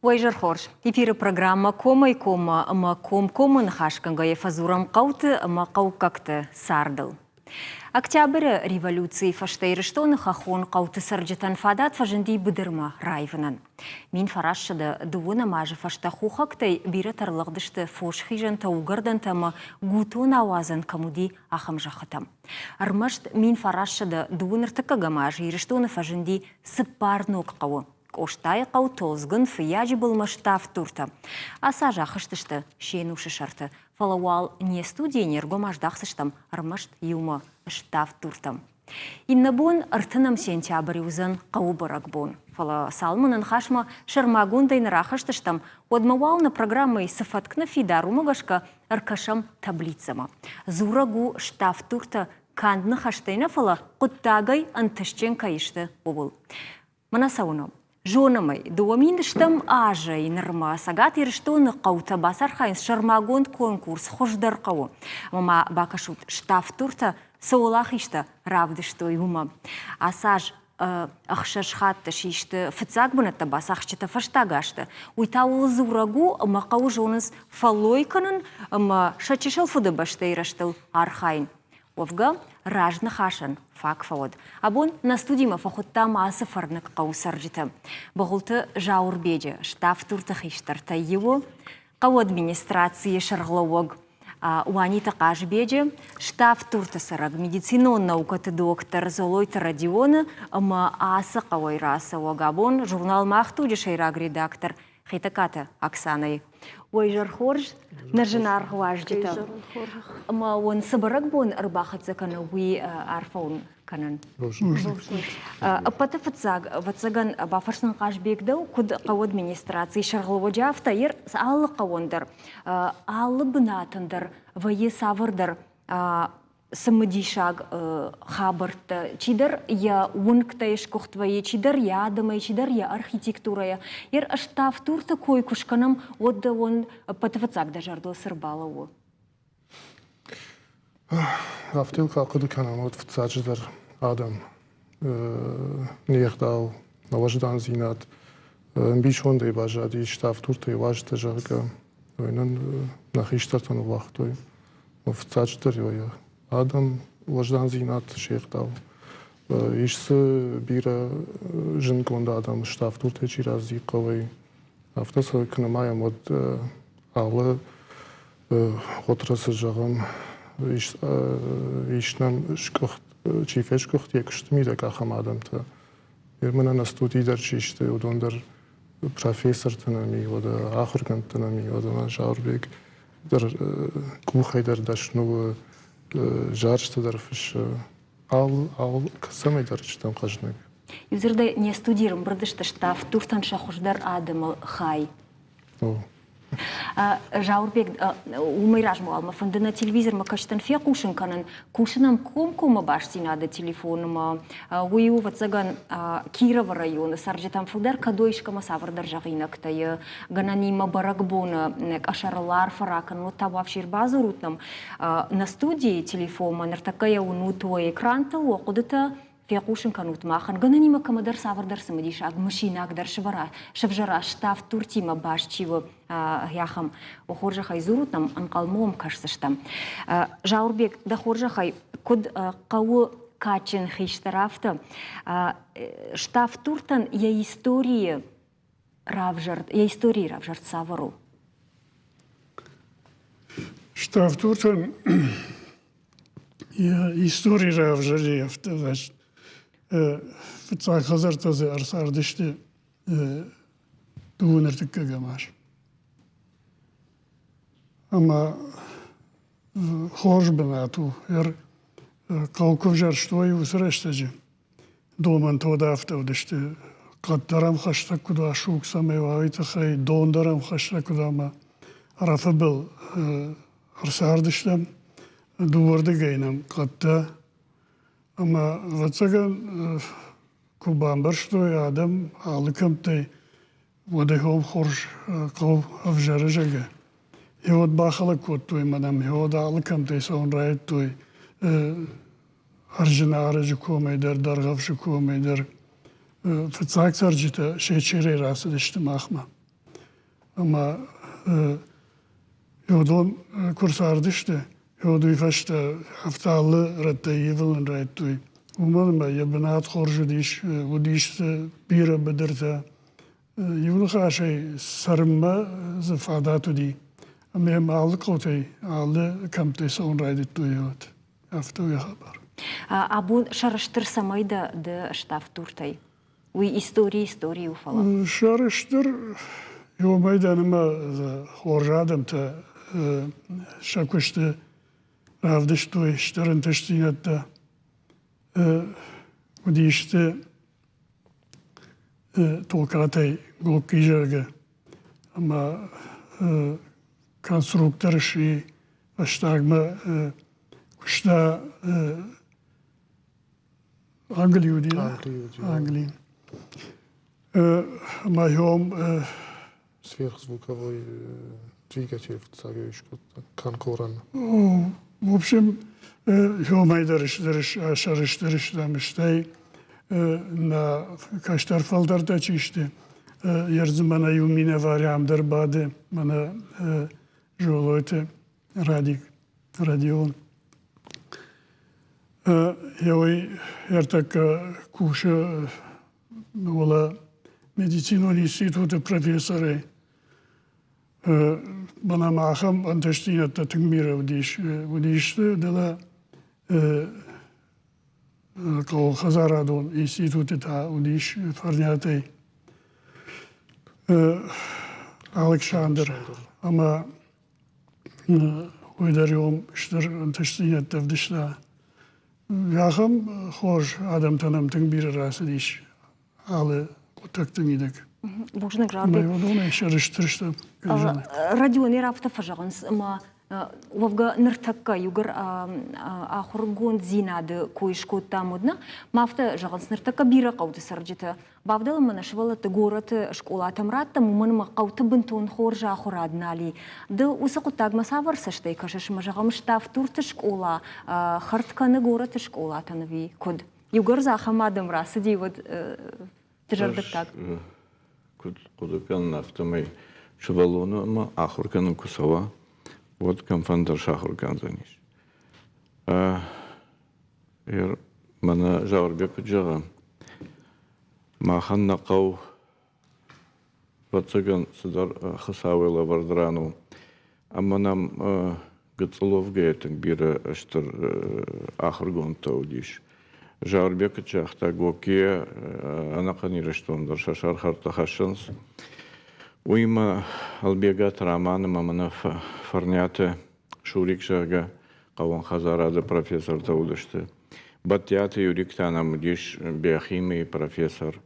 Уӕ изӕр хорз! Эфиры программӕ Комӕй-коммӕ ӕмӕ комкоммӕ ныхасгӕнгӕйӕ фӕдзурӕм хъӕуты ӕмӕ хъӕуккӕгты цардыл. Октябры революцийы фӕстӕ Ирыстоны хӕххон хъӕуты цӕрджытӕн фадат фӕзынди быдырмӕ раивынӕн. 1900 дыууынӕм азы фӕстӕ хохӕгтӕй бирӕтӕ ӕрлыгъдысты фосхизӕнтӕ, уыгӕрдӕнтӕ ӕмӕ гутон ауадзӕн кӕм уыди, ахӕм зӕххытӕм. Ӕрмӕст 1902 ӕртыккӕгӕм азы Ирыстоны фӕзынди цыппар ног хъӕуы Къостайыхъӕу, Толдзгун, Фыййаджыбылмӕ ставддуртӕ. Ацы аз ахызтысты се нусы сӕрты, фӕлӕ уал не студийы не ргом аздахдзыстӕм ӕрмӕст иумӕ ставддуртӕм. Иннӕ бон ӕртынӕм сентябрь уыдзӕн хъӕуы бӕрӕгбон. Фӕлӕ цалынмӕ нӕ ныхасмӕ сӕрмагондӕй нӕ рахызтыстӕм, уӕдмӕ уал нӕ программӕйы цы фӕтк ныффидар, уымӕ гӕсгӕ ӕркӕсӕм таблицӕмӕ. Дзурӕг у ставддуртӕ канд ныхӕстӕй нӕ, фӕлӕ хъуыддагӕй ӕнтыстджын кӕй сты, ууыл. Мӕнӕ цӕуынӕм. Зонӕм ӕй, 2000 стӕм азӕй нырмӕ Цӕгат Ирыстоны хъӕутӕ бацархайынц сӕрмагонд конкурс «Хуыздӕр хъӕуы». Ӕмӕ ма бакӕсут, ставддуртӕ цы уӕлахизтӕ равдыстой, уымӕ. Ацы аз ӕхсӕз хатты систы фыццаг бынӕттӕ бацахсджытӕ фӕстаг азты. Уый та ууыл дзурӕг у, ӕмӕ хъӕуы зонынц фӕллой кӕнын ӕмӕ сӕ чысыл фыдыбӕстӕйы рӕзтыл архайын. Уӕвгӕ, разныхасӕн фаг фӕуӕд. Абон нӕ студимӕ фӕхуыдтам ацы фӕрныг хъӕуы цӕрджыты. Быгъуылты Зауырбеджы ставддурты хистӕртӕй иуы, хъӕуы администрацийы сӕргълӕууӕг Уаниты Хъазбеджы, ставддурты цӕрӕг медицинон наукӕты доктор Золойты Родионы ӕмӕ ацы хъӕуӕй рацӕуӕг абон журнал «Мах дуджы» сӕйраг редактор Хетӕгкаты Оксанӕйы. Уӕ изӕр хорз, нӕ зынаргъ уазджытӕ. Ӕмӕ уын цы бӕрӕгбон ӕрбахӕццӕ кӕны, уый арфӕ уын кӕнын. Ӕппӕты фыццаг, ӕвӕццӕгӕн, бафӕрсын Хъазбег дӕу, куыд хъӕуы администрацийы сӕргълӕууӕджы, афтӕ алы хъӕуӕн дӕр, алы бынатӕн дӕр вӕййы цавӕрдӕр цымыдисаг хабӕрттӕ. Чидӕр йӕ уынгтӕй сгуыхт вӕййы, чидӕр йӕ адӕмӕй, чидӕр йӕ архитектурӕйӕ. Йе ставддурты кой куы скӕнӕм, уӕд дӕуӕн ӕппӕты фыццаг дӕ зӕрдыл цы рбалӕууы? Афтӕ куы ахъуыды кӕнӕм, уӕд фыццаджыдӕр адӕм, не гъдау, нӕ уӕздандзинад ӕмбисондӕй баззади ставддуртӕй уазджытӕ, зӕгъгӕ, уый нын нӕ хистӕртӕ ныууагътой. Фыццаджыдӕр адӕм уӕздандзинад се гъдау. Ис дзы бирӕ зындгонд адӕм, ставддуртӕй чи рацыди хъӕуӕй. Афтӕ сӕ куы нымайӕм, уӕд алы отраслы, зӕгъӕм, ис нӕм сгуыхт, чи фесгуыхт йӕ куысты мидӕг, ахӕм адӕмтӕ. Мӕнӕ нӕ студийы дӕр чи сты, уыдон дӕр профессортӕ нӕм и, уӕдӕ ахуыргӕндтӕ нӕм и, уӕдӕ мӕ Зауырбег дӕр къухӕй дӕр дӕсны у, зарджытӕ дӕр фыссы. Ал, ал цӕмӕй дӕр стӕм хъӕзныг. Иудзырдӕй, не студийы рымбырд сты ставддуртӕн сӕ хуыздӕр адӕмы хай. Зауырбег, уымӕй размӕ уал мӕ фӕнды нӕ телевизормӕ кӕсджытӕн фехъусын кӕнын, кусын ӕм комкоммӕ бастдзинады телефонмӕ. Уый у, ӕвӕццӕгӕн, Кировы районы цӕрджытӕм фылдӕр кӕд уой искӕмӕ цавӕрдӕр зӕгъинӕгтӕ гӕнӕнимӕ бӕрӕгбоны къӕсӕрыл арфӕ ракӕнын, уӕд та уӕфсир бадзурут нӕм нӕ студийы телефонмӕ. Ныртӕккӕ йӕ уынут уӕ экрантыл, уӕ хъуыдытӕ фехъусын кӕнут махӕн. Гӕнӕнимӕ кӕмӕдӕр цавӕрдӕр цымыдисаг мысинаг дӕр сывзӕра ставддуртимӕ баст чи у, ахӕм. О хорзӕхӕй дзурут нӕм, ӕнхъӕлмӕ уӕм кӕсдзыстӕм. Зауырбег, дӕ хорзӕхӕй, куыд хъӕуы кадджын хистӕр, афтӕ ставддуртӕн йӕ историйы равзӕрд, йӕ историйы равзӕрд цавӕр у? Ставддуртӕн йӕ истори равзӕрди афтӕ фыццаг хӕдзӕрттӕ дзы ӕрцардысты дыууын ӕртыккӕгӕм аз. Ӕмӕ хорз бынат у. Хъӕу куы взӕрстой уыцы рӕстӕджы, домӕнтӕ уӕд афтӕ уыдысты, хъӕд дӕр ӕм хӕстӕг куыд уа, суг цӕмӕй уа, уый тыххӕй дон дӕр ӕм хӕстӕг куыд уа ӕмӕ Ӕрӕфы был ӕрцардыстӕм, дыууӕрдыгӕй нӕм хъӕдтӕ. Ӕмӕ, ӕвӕццӕгӕн, куы бамбӕрстой адӕм алы кӕмттӕй, уӕд ӕй хом хорз хъӕу ӕвзӕры, зӕгъгӕ. Йеуӕд бахӕлӕг кодтой мӕнӕн, йеуӕд алы кӕмттӕй цӕуын райдыдтой Ӕрджынарӕджы комӕй дӕр, Дӕргъӕвсы комӕй дӕр. Фыццаг цӕрджытӕ Сечерӕй рацыдысты махмӕ. Ӕмӕ уыдон куы рцардысты, уӕд уый фӕстӕ афтӕ алы рӕттӕй ивылын райдыдтой. Уымӕн ӕмӕ йӕ бынат хорз уыдис, уыдис дзы бирӕ быдыртӕ. Иу ныхасӕй цӕрынмӕ дзы фадат уыди. Ӕмӕ йӕм алы хъӕутӕй, алы кӕмттӕй цӕуын райдыдтой уӕд. Афтӕ у йӕ хабар. Абон сӕрыстыр цӕмӕй дӕ ды ставддуртӕй? Уый истори истори у, фӕлӕ. Сӕрыстыр уымӕй дӕн ӕмӕ хорз адӕмтӕ сӕ куысты равдыстой стыр ӕнтыстдзинӕдтӕ. Уыдисты Токатӕй Гогки зӕгъгӕ, ӕмӕ конструктор сси фӕстагмӕ куыста Англи уыди? Англи. Моем сверхзвуковой двигатель фыццагӕй скодта Конкорӕн. В общем, уымӕй дӕр сӕрыстыр стӕм, стӕй нӕ кӕстӕр фӕлтӕртӕ чи сты, ердзы мӕнӕ иу минӕвар ам дӕр бады, мӕнӕ Золойты Радик, Родион. Еуӕй ӕртӕккӕ кусы уӕлӕ медицинон институты профессорӕй. Мӕнӕ ма ахӕм ӕнтыстдзинӕдтӕ тынг бирӕ уыдис. Уыдисты дӕлӕ хъӕуы институты та уыдис Фӕрниатӕй Алыксандр ӕмӕ уый дӕр иу стыр ӕнтыстдзинӕдтӕ ӕвдыста. Ахӕм хорз адӕмтӕ нӕм тынг бирӕ рацыдис алы хъуыддӕгты мидӕг. Бузныг, Рабек. Уыдонӕй сӕрыстыр стӕм. Родионы афтӕ фӕзӕгъынц, ӕмӕ уӕвгӕ ныртӕккӕ иугӕр ахуыргонддзинады кой скодтам, уӕд нӕ, ма афтӕ зӕгъынц, ныртӕккӕ бирӕ хъӕуты цӕрджытӕ Бавдӕлӕм ма нӕ сывӕллӕтты горӕты скъолатӕм раттӕм, уымӕн ӕмӕ хъӕуты бынтон хорз ахуырад нал и. Ды уыцы хъуыддагмӕ цавӕр цӕстӕй кӕсыс ӕмӕ зӕгъӕм, Ставддурты скъола хӕрд кӕны горӕты скъолатӕн ӕви куыд? Иугӕр дзы ахӕм адӕм рацыди, уӕд дызӕрдыггаг. Куыд хъуыды кӕнын, афтӕмӕй сывӕллоны ӕмӕ ахуыр кӕнын куы цӕуа, уӕд кӕмфӕндӕр сахуыр кӕндзӕнис. Мӕнӕ Зауырбег куыд зӕгъы, махӕн нӕ хъӕу, ӕвӕццӕгӕн, цыдӕр Хуыцауӕй лӕвӕрд ран у. Ӕмӕ нӕм гыццыл уӕвгӕйӕ тынг бирӕ стыр ахуыргондтӕ уыдис. Зауырбег куыд загъта, Гоккийӕ ӕнӕхъӕн Ирыстон дӕр сӕ сӕрхӕрттӕ хӕссынц. Уыимӕ Ӕлбегаты Раман ӕмӕ мӕнӕ Фӕрниаты Шурик, зӕгъгӕ, хъӕууон хӕдзарады профессортӕ уыдысты. Бадтиаты Юрик та нӕм уыдис биохимийы профессор.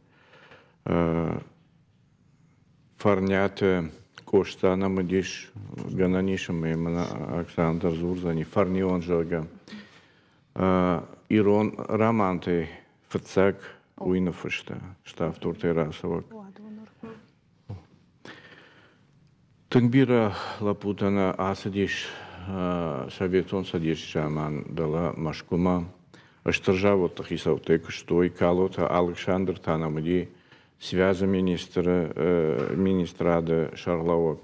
Фӕрниаты Къоста нӕм уыдис, гӕнӕн ис ӕмӕ мын Александр дзурдзӕни, Фӕрнион, зӕгъгӕ. Ирон романтӕй фыццаг уый ныффыста, ставддуртӕй рацӕуӕг. Тынг бирӕ лӕппутӕ нӕ ацыдис Советон Цӕдисы заман дӕлӕ Мӕскуымӕ. Стыр заводты хицӕуттӕй куыстой. Калоты Алыксандр та нӕм уыди связы министры министрады сӕргълӕууӕг.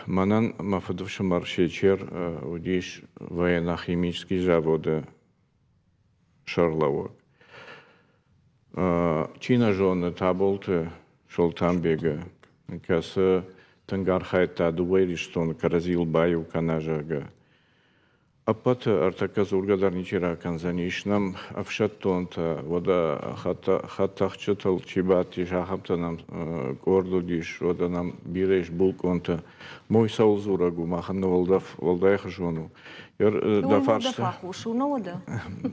Мӕнӕн мӕ фыдыфсымӕр Сечер уыдис военно-химический заводы сӕргълӕууӕг. Чи нӕ зоны Таболты Солтанбегы, кӕцы тынг архайдта дыууӕ Ирыстоны кӕрӕдзийыл баиу кӕна, зӕгъгӕ. Ӕппӕты ӕртӕккӕ дзургӕ дӕр ничи ракӕндзӕн. Ис нӕм ӕфсӕддонтӕ, уӕдӕ хӕдтӕхджытыл чи бадтис, ахӕмтӕ нӕм къорд уыдис, уӕдӕ нӕм бирӕ ис булкъонтӕ. Мой цӕуыл дзурӕг у, махӕн нӕ уӕлдӕф уӕлдай хызон у. Дӕ фарста,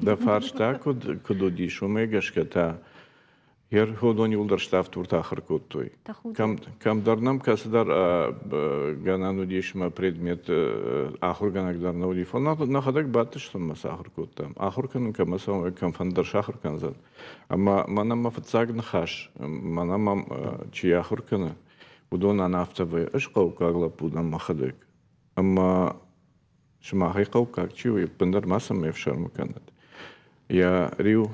дӕ фарста куыд, куыд уыдис, уымӕ гӕсгӕ та уыдон иуылдӕр ставддуртӕ ахуыр кодтой. Кӕмдӕр нӕм кӕцыдӕр гӕнӕн уыдис мӕ предмет ахуыргӕнӕг дӕр нӕ уыди, фӕлӕ нӕхӕдӕг бадтыстӕм ӕмӕ сӕ ахуыр кодтам. Ахуыр кӕнын кӕмӕ цӕуы, кӕмфӕндӕр сахуыр кӕндзӕн. Ӕмӕ мӕнӕ мӕ фыццаг ныхас, мӕнӕ мӕм чи ахуыр кӕны, уыдонӕн афтӕ вӕййы, ӕз хъӕуккаг лӕппу дӕн мӕхӕдӕг. Ӕмӕ сымахӕй хъӕуккаг чи у, ӕппындӕр ма цӕмӕй ӕфсӕрмы кӕнӕд. Йӕ риу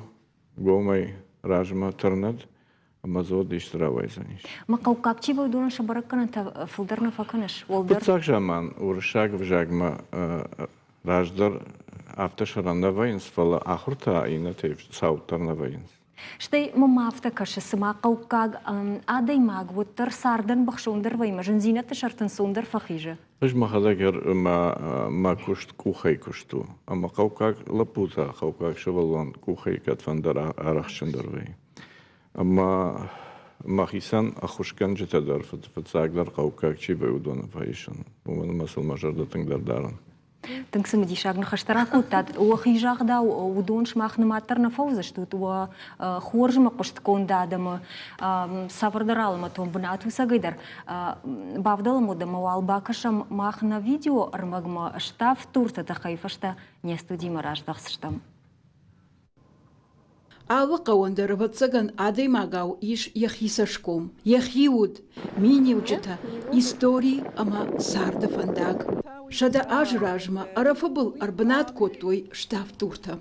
гомӕй размӕ тырнӕд. Ӕмӕ дзы уӕд исты рауайдзӕнис. Мӕ хъӕуккаг чи вӕййы, уыдонӕн сӕ бӕрӕггӕнӕнтӕ фылдӕр нӕ фӕкӕныс? Уӕлдӕр? Фыццаг заман уырыссаг ӕвзагмӕ раздӕр афтӕ сӕрӕн нӕ вӕййынц, фӕлӕ ахуыр та иннӕтӕй цауддӕр нӕ вӕййынц. Стӕй мӕм афтӕ кӕсы, цыма хъӕуккаг адӕймаг уӕддӕр цардӕн бӕхсондӕр вӕййы ӕмӕ зындзинӕдты сӕрты ӕнцондӕр фӕхизы. Ӕз мӕхӕдӕг мӕ куыст къухӕй куыст у. Ӕмӕ хъӕуккаг лӕппутӕ, хъӕуккаг сывӕллон къухӕй кӕдфӕндӕр арӕхстджындӕр вӕййы. Ӕмӕ мӕхицӕн ӕххуысгӕнджытӕ дӕр фыццагдӕр хъӕуккаг чи вӕййы, уыдоны фӕисын. Уымӕн ӕмӕ сыл мӕ зӕрдӕ тынгдӕр дарын. Тынг цымыдисаг ныхӕстӕ ракодтат. Уӕхи загъдау, уыдон сымах нымад дӕр нӕ фӕуыдзыстут уӕ хорзмӕ хъуыстгонд адӕмы цавӕрдӕр алӕмӕтон бынат усӕгӕй дӕр. Бавдӕлӕм уӕд ӕмӕ уал бакӕсӕм мах нӕ видео ӕрмӕгмӕ ставддурты тыххӕй фӕстӕ не студимӕ раздӕхдзыстӕм. Алы хъӕуӕн дӕр, ӕвӕццӕгӕн, адӕймагау ис йӕхи цӕсгом, йӕхи уд, миниуджытӕ, истори ӕмӕ царды фӕндаг. 100 азы размӕ Ӕрӕфы был ӕрбынат кодтой ставддуртӕ.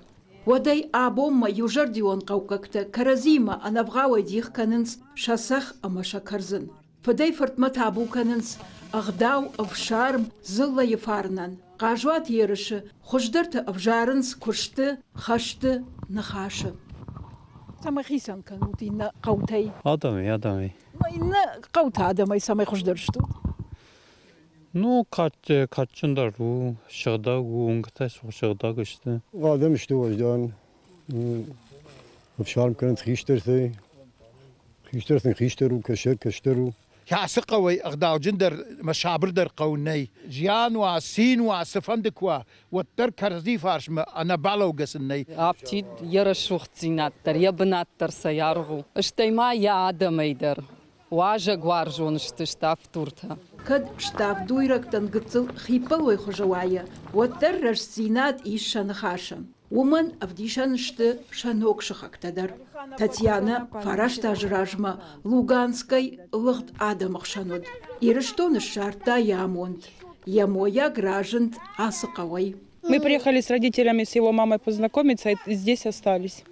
Уӕдӕй абонмӕ иузӕрдион хъӕуккӕгтӕ кӕрӕдзиимӕ ӕнӕвгъауӕй дих кӕнынц сӕ цӕхх ӕмӕ сӕ кӕрдзын. Фыдӕй-фыртмӕ табу кӕнынц ӕгъдау, ӕфсарм, дзыллӕйы фарнӕн. Хъазуат ерысы хуыздӕртӕ ӕвзарынц куысты, хӕсты, ныхасы. Цӕмӕй хицӕн кӕнут иннӕ хъӕутӕй? Адӕмӕй, адӕмӕй. Иннӕ хъӕутӕ адӕмӕй цӕмӕй хуыздӕр стут? Ну, кадджындӕр у, сыгъдӕг у, уынгтӕ сыгъдӕг сты. Адӕм сты уӕздан, ӕфсарм кӕнынц хистӕртӕй. Хистӕр сын хистӕр у, кӕстӕр кӕстӕр у. Кӕцы хъӕуӕй ӕгъдауджындӕр ӕмӕ сабырдӕр хъӕу нӕй. Зиан уа, цин уа, цыфӕнды куы уа, уӕддӕр кӕрӕдзи фарсмӕ ӕнӕбалӕугӕ сын нӕй. Афтид йӕ рӕсугъддзинад дӕр, йӕ бынат дӕр цӕй аргъ у. Стӕй ма йӕ адӕмӕй дӕр. Уазӕгуарзон сты ставддуртӕ. Кӕд ставддуйрӕгтӕн гыццыл хиппӕлой хуызы уайы, уӕддӕр рӕстдзинад ис сӕ ныхасы. Уымӕн ӕвдисӕн сты сӕ ног сыхӕгтӕ дӕр. Татьянӕ фараст азы размӕ Луганскӕй лыгъд адӕмы хсӕн уыд. Ирыстоны ссардта йӕ амонд. Йӕ мойаг разынд ацы хъӕуӕй. Мы приехали с родителями, с его мамой познакомиться и здесь остались.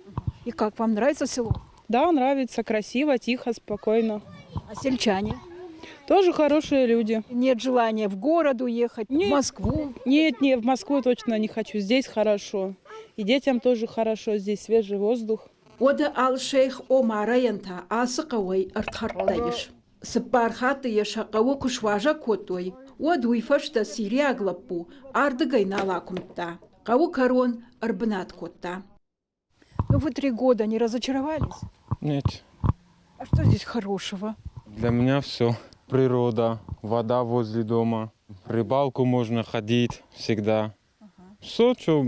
И как вам нравится село? Да, нравится, красиво, тихо, спокойно. А сельчане? Тоже хорошие люди. Нет желания в город уехать, Нет. в Москву? Нет, нет, в Москву точно не хочу. Здесь хорошо. И детям тоже хорошо, здесь свежий воздух. Уӕдӕ Алшейх Омарайӕн та ацы хъӕуӕй ӕрдхӕрдтӕ ис. Цыппар хатты йӕ сӕ хъӕуы куы суазӕг кодтой, уӕд уый фӕстӕ сириаг лӕппу ардыгӕй нал акуымдта. Хъӕуы кӕрон ӕрбынат кодта. Ну вы 3 года не разочаровались? Нет. А что здесь хорошего? Для меня все. Природа, вода возле дома, рыбалку можно ходить всегда. Все, что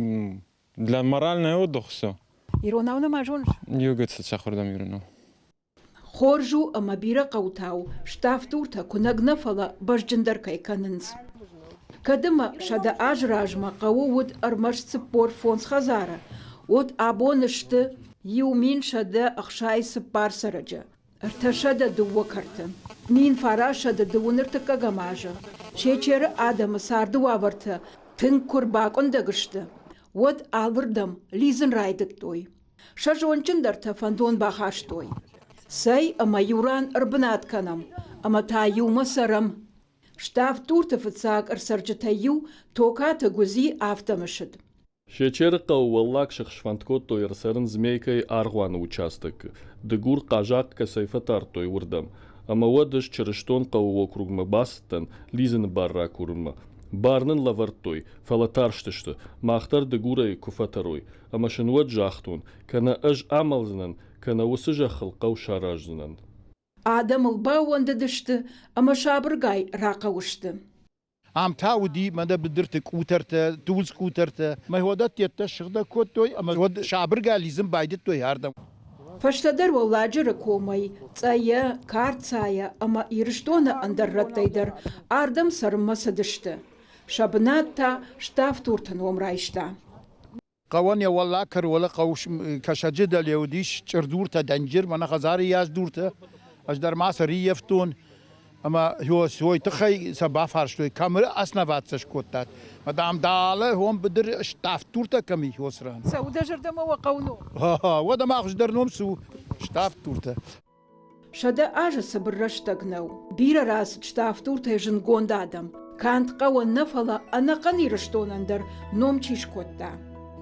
для моральный отдых все. Иронау нӕма зоныс? Иугӕ сахуыр иронау. Хорз у ӕмӕ бирӕ хъӕутау ставддуртӕ куынӕг нӕ, фӕлӕ бӕзджындӕр кӕй кӕнынц. Кӕд ӕмӕ 100 азы размӕ хъӕуы уыд ӕрмӕст 45 хӕдзары, уӕд абон сты 1164 цӕрӕджы, 302 кӕрты. 1931 азы Чечеры адӕмы царды уавӕртӕ тынг куы рбакъуындӕг сты, уӕд алырдӕм лидзын райдыдтой. Сӕ зондджындӕртӕ фӕндон бахастой. Цӕй ӕмӕ иу ран ӕрбынат кӕнӕм ӕмӕ та иумӕ цӕрӕм. Ставд-Дурты фыццаг ӕрцӕрджытӕй иу Токаты Гуыдзи афтӕ мысыд. Сечеры хъӕуы Уӕллаг сых сфӕнд кодтой ӕрцӕрын Змейкӕйы аргъуаны участокы, дыгур хъазахъхъ кӕцӕй фӕтардтой, уырдӕм. Ӕмӕ уӕд ӕз Чырыстон хъӕуы округмӕ бацыдтӕн лидзыны бар ракурынмӕ. Бар нын лӕвӕрдтой, фӕлӕ тарстысты, мах дӕр дыгурӕй куы фӕтӕрой. Ӕмӕ сын уӕд загътон, кӕнӕ ӕз амӕлдзынӕн, кӕнӕ уыцы зӕххыл хъӕу сараздзынӕн. Адӕм ыл баууӕндыдысты ӕмӕ сабыргай рахъӕу сты. Ам та уыди мӕнӕ быдырты къутӕртӕ, тулдз къутӕртӕ. Мӕ уӕдӕттӕ сыгъдӕг кодтой ӕмӕ уӕд сабыргай лидзын байдыдтой ардӕм. Фӕстӕдӕр Уӕлладжыры комӕй, Цъӕйӕ, Карцайӕ ӕмӕ Ирыстоны ӕндӕр рӕттӕй дӕр ардӕм цӕрынмӕ цыдысты. Сӕ бынат та Ставддурты ном райста. Хъӕуӕн йӕ уӕллаг кӕрон хъӕу Кӕсӕджы дӕле уыдис чъырдуртӕ, дӕнджыр, мӕнӕ хӕдзары йас дуртӕ. Ӕз дӕр ма сӕ рыййӕфтон ӕмӕ уой тыххӕй сӕ бафарстой, кӕм основаться скодтат. Мӕ, дам, далӕ хом быдыр ставддуртӕ кӕм и ран. Цӕуы дӕ зӕрдӕмӕ уӕ хъӕуы ном? Уӕдӕ ма хуыздӕр ном цы у? Ставддуртӕ. 100 азы цыбыр рӕстӕг нӕу. Бирӕ рацыд Ставд-Дуртӕй зындгонд адӕм. Канд хъӕуӕн нӕ, фӕлӕ ӕнӕхъӕн Ирыстонӕн дӕр ном чи скодта.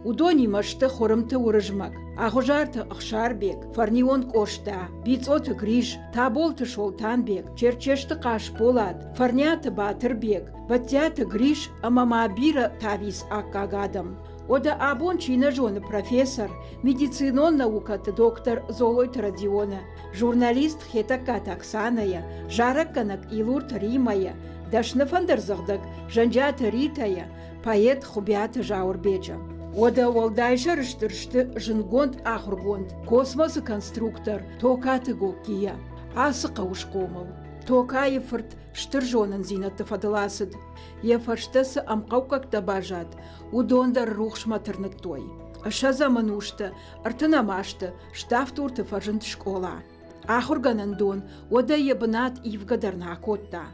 Уыдонимӕ сты Хуырымты Уырызмӕг, Ӕгъуызарты Ӕхсарбег, Фӕрнион Къоста, Бицъоты Грис, Таболты Солтанбег, Черчесты Хъасболат, Фӕрниаты Батырбег, Бӕдтиаты Грис ӕмӕ ма бирӕ тавиц аккаг адӕм. Уӕдӕ абон чи нӕ зоны профессор, медицинон наукӕты доктор Золойты Родионы, журналист Хетӕгкаты Оксанӕйы, зарӕггӕнӕг Илурты Римӕйы, дӕсны фӕндырдзӕгъдӕг Зӕнджиаты Ритӕйы, поэт Хуыбиаты Зауырбеджы. Уӕдӕ уӕлдай сӕрыстыр сты зындгонд ахуыргонд, космосы конструктор Токаты Гоккийӕ. Ацы хъӕуы схъомыл. Токайы фырт стыр зонындзинӕдты фӕдыл ацыд. Йӕ фӕстӕ цы ӕмхъӕуккӕгтӕ баззад, уыдон дӕр рухсмӕ тырныдтой. Ссӕдзӕм ӕнусты, ӕртынӕм азты Ставд-Дурты фӕзынд скъола. Ахуыргӕнӕндон уӕдӕ йӕ бынат ивгӕ дӕр нӕ акодта.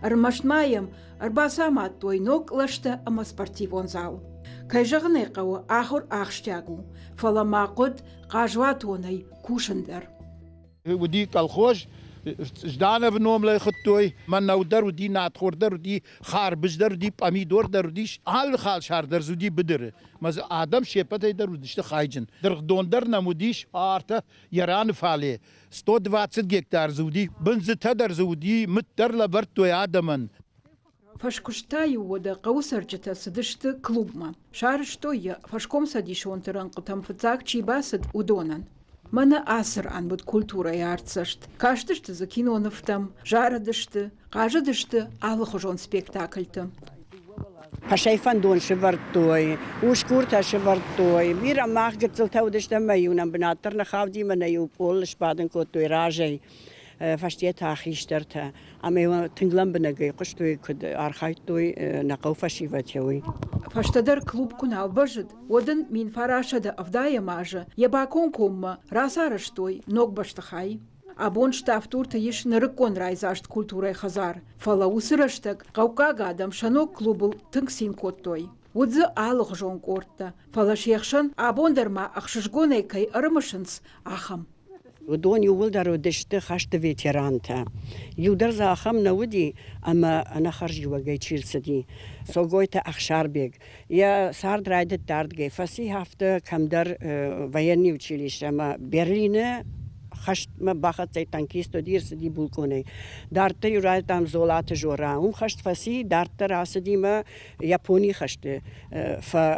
Ӕрмӕст ма йӕм ӕрбацамадтой ног кълӕстӕ ӕмӕ спортивон зал. Кӕй зӕгъын ӕй хъӕуы, ахуыр ахсджиаг у, фӕлӕ ма хъуыд хъазуатонӕй кусын дӕр. Уыди колхоз, Ждановы номлӕй хуыдтой, мӕнӕу дӕр уыди, надхор дӕр уыди, харбыз дӕр уыди, пъамидор дӕр уыдис, алы халсар дӕр дзы уыди быдыры. Мӕ дзы адӕм се ппӕтӕй дӕр уыдысты хайджын. Дыргъдон дӕр нӕм уыдис, артӕ йӕ раны фале. 120 гектар дзы уыди, бындзытӕ дӕр дзы уыди, мыд дӕр лӕвӕрдтой адӕмӕн. Фӕскуыст та-иу уӕдӕ хъӕуы цӕрджытӕ цыдысты клубмӕ. Сарӕзтой йӕ, фӕскомцӕдисонты рӕнхъытӕм фыццаг чи бацыд, уыдонӕн. Мӕнӕ ацы ран уыд культурӕйы артдзӕст. Кастысты дзы кинонывтӕм, зарыдысты, хъазыдысты алыхуызон спектакльты. Фӕсӕй-фӕндон сывӕрдтой, усгуртӕ сывӕрдтой. Бирӕ мах гыццылтӕ уыдыстӕм ӕмӕ-иу нӕм бынат дӕр нӕ хауди ӕмӕ нӕ-иу пъолыл сбадын кодтой разӕй, фӕсте та хистӕртӕ. Ӕмӕ тынг лӕмбынӕгӕй хъуыстой, куыд архайдтой нӕ хъӕу фӕсивӕд, уый. Фӕстӕдӕр клуб куы нал бӕззыд, уӕд ын 1970 азы йӕ бакомкоммӕ рацарӕзтой ног бӕстыхай. Абон Ставд-Дурты ис нырыккон райдзаст культурӕйы хӕдзар, фӕлӕ уыцы рӕстӕг хъӕуккаг адӕм сӕ ног клубыл тынг цин кодтой. Уыд дзы алыгъуызон къордтӕ, фӕлӕ се хсӕн абон дӕр ма ӕхсызгонӕй кӕй ӕрымысынц, ахӕм. Уыдон иууылдӕр уыдысты хӕсты ветерантӕ. Иу дӕр дзы ахӕм нӕ уыди, ӕмӕ ӕнӕхӕрзиуӕгӕй чи рцыди. Цогойты Ӕхсарбег йӕ цард райдыдта ардыгӕй, фӕци афтӕ кӕмдӕр военный училище ӕмӕ Берлины хӕстмӕ бахӕццӕ танкист уыди, ӕрцыди булкъонӕй. Дарддӕр-иу райдыдтам Золаты Жора. Уым хӕст фӕци, дарддӕр ацыди мӕ Японийы хӕсты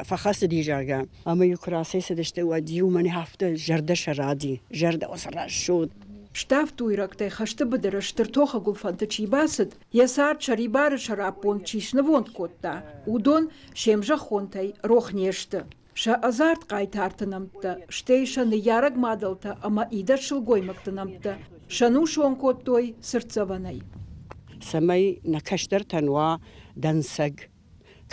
фӕхӕцыди, зӕгъгӕ. Ӕмӕ-иу куы рацӕйцыдысты, уӕд-иу мӕнӕ афтӕ зӕрдӕ сӕради, зӕрдӕ срӕсугъд. Ставд-Дуйрӕгтӕй хӕсты быдыры стыр тохы гуылфӕнты чи бацыд, йӕ цард сӕрибары сӕраппонд чи снывонд кодта, уыдон се мзӕххонтӕй рох не сты. Сӕ ӕдзард хъайтарты нӕмттӕ, стӕй сӕ ныййарӕг мадӕлтӕ ӕмӕ идӕдз сылгоймӕгты нӕмттӕ сӕнусон кодтой цыртдзӕвӕнӕй. Цӕмӕй нӕ кӕстӕртӕн уа дӕнцӕг,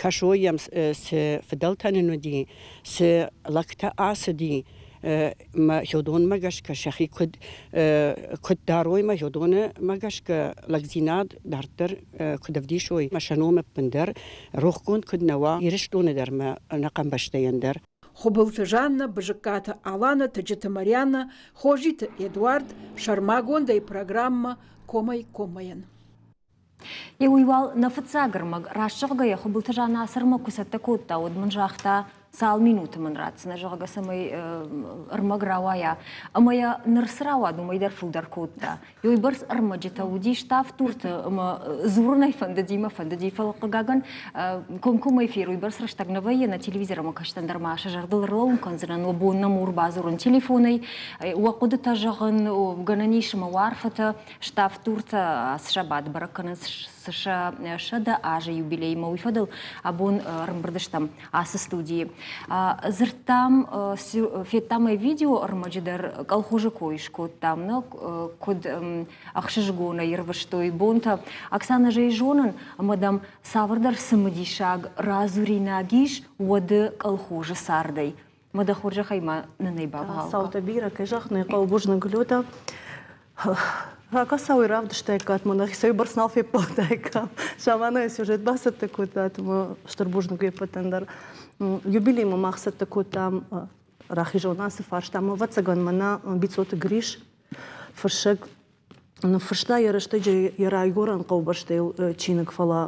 кӕсой йӕм, цы фыдӕлтӕ нын уыди, цы лӕгтӕ ацыди, мӕ уыдонмӕ гӕсгӕ сӕхи куыд, куыд дарой, мӕ уыдонмӕ гӕсгӕ лӕгдзинад дарддӕр куыд ӕвдисой, мӕ сӕ ном ӕппындӕр рохгонд куыд нӕ уа Ирыстоны дӕр мӕ ӕнӕхъӕн бӕстӕйӕн дӕр. Хуыбылты Жаннӕ, Бызыккаты Алана, Тыджыты Марианнӕ, Хозиты Эдуард, сӕрмагондӕй программӕ «Комӕй-коммӕйӕн». Уый уал нӕ фыццаг ӕрмӕг, раст зӕгъгӕйӕ, Хуыбылты Жаннӕ ацы ӕрмӕг куы цӕттӕ кодта, уӕд мын загъта, цал минуты мын ратдзынӕ, зӕгъгӕ, цӕмӕй ӕрмӕг рауайа. Ӕмӕ йӕ ныр цы рауад, уымӕй дӕр фылдӕр кодта. Уыйбӕрц ӕрмӕджытӕ уыди ставддурты ӕмӕ дзурын ӕй фӕндыди мӕ фӕндыди, фӕлӕ хъыгагӕн, комкоммӕ эфир уыйбӕрц рӕстӕг нӕ вӕййы, нӕ телевизор ӕмӕ кӕстӕн дӕр ма сӕ зӕрдыл ӕрлӕууын кӕндзынӕн, уӕ бон нӕм у ӕрбадзурын телефонӕй, уӕ хъуыдытӕ зӕгъын, гӕнӕн ис ӕмӕ уӕ арфӕтӕ. Ставддуртӕ ацы сабат бӕрӕг кӕнынц 100 азы юбилеймӕ. Уый фӕдыл абон ӕрӕмбырд стӕм ацы студийы. Дзырдтам, федтам ӕй видео ӕрмӕджы дӕр, колхозы кой скодтам, нӕ куыд ӕхсызгонӕй ӕрвыстой бонтӕ. Оксана, ӕз ӕй зонын, ӕмӕ дӕм цавӕрдӕр цымыдисаг радзуринаг ис уӕды колхозы цардӕй. Мӕ дӕ хорзӕхӕй ма нын ӕй бавгъау. Цаутӕ бирӕ, кӕй зӕгъын ӕй хъӕуы, бузныг, Люда. Ракӕсауи равдыстаиккат мӕ нӕхицӕй бӕрц нал феппӕлдаиккам. Заманайы сюжет бацӕттӕ кодтат ӕмӕ стыр бузныг уе ппӕтӕн дӕр. Юбилеймӕ мах цӕттӕ кодтам рахизон ацы фарста ӕмӕ ӕвӕццӕгӕн мӕнӕ Бицъоты Гриш, фыссӕг. Ныффыста йӕ рӕстӕджы йӕ райгуырӕн хъӕубӕстӕйыл чиныг, фӕлӕ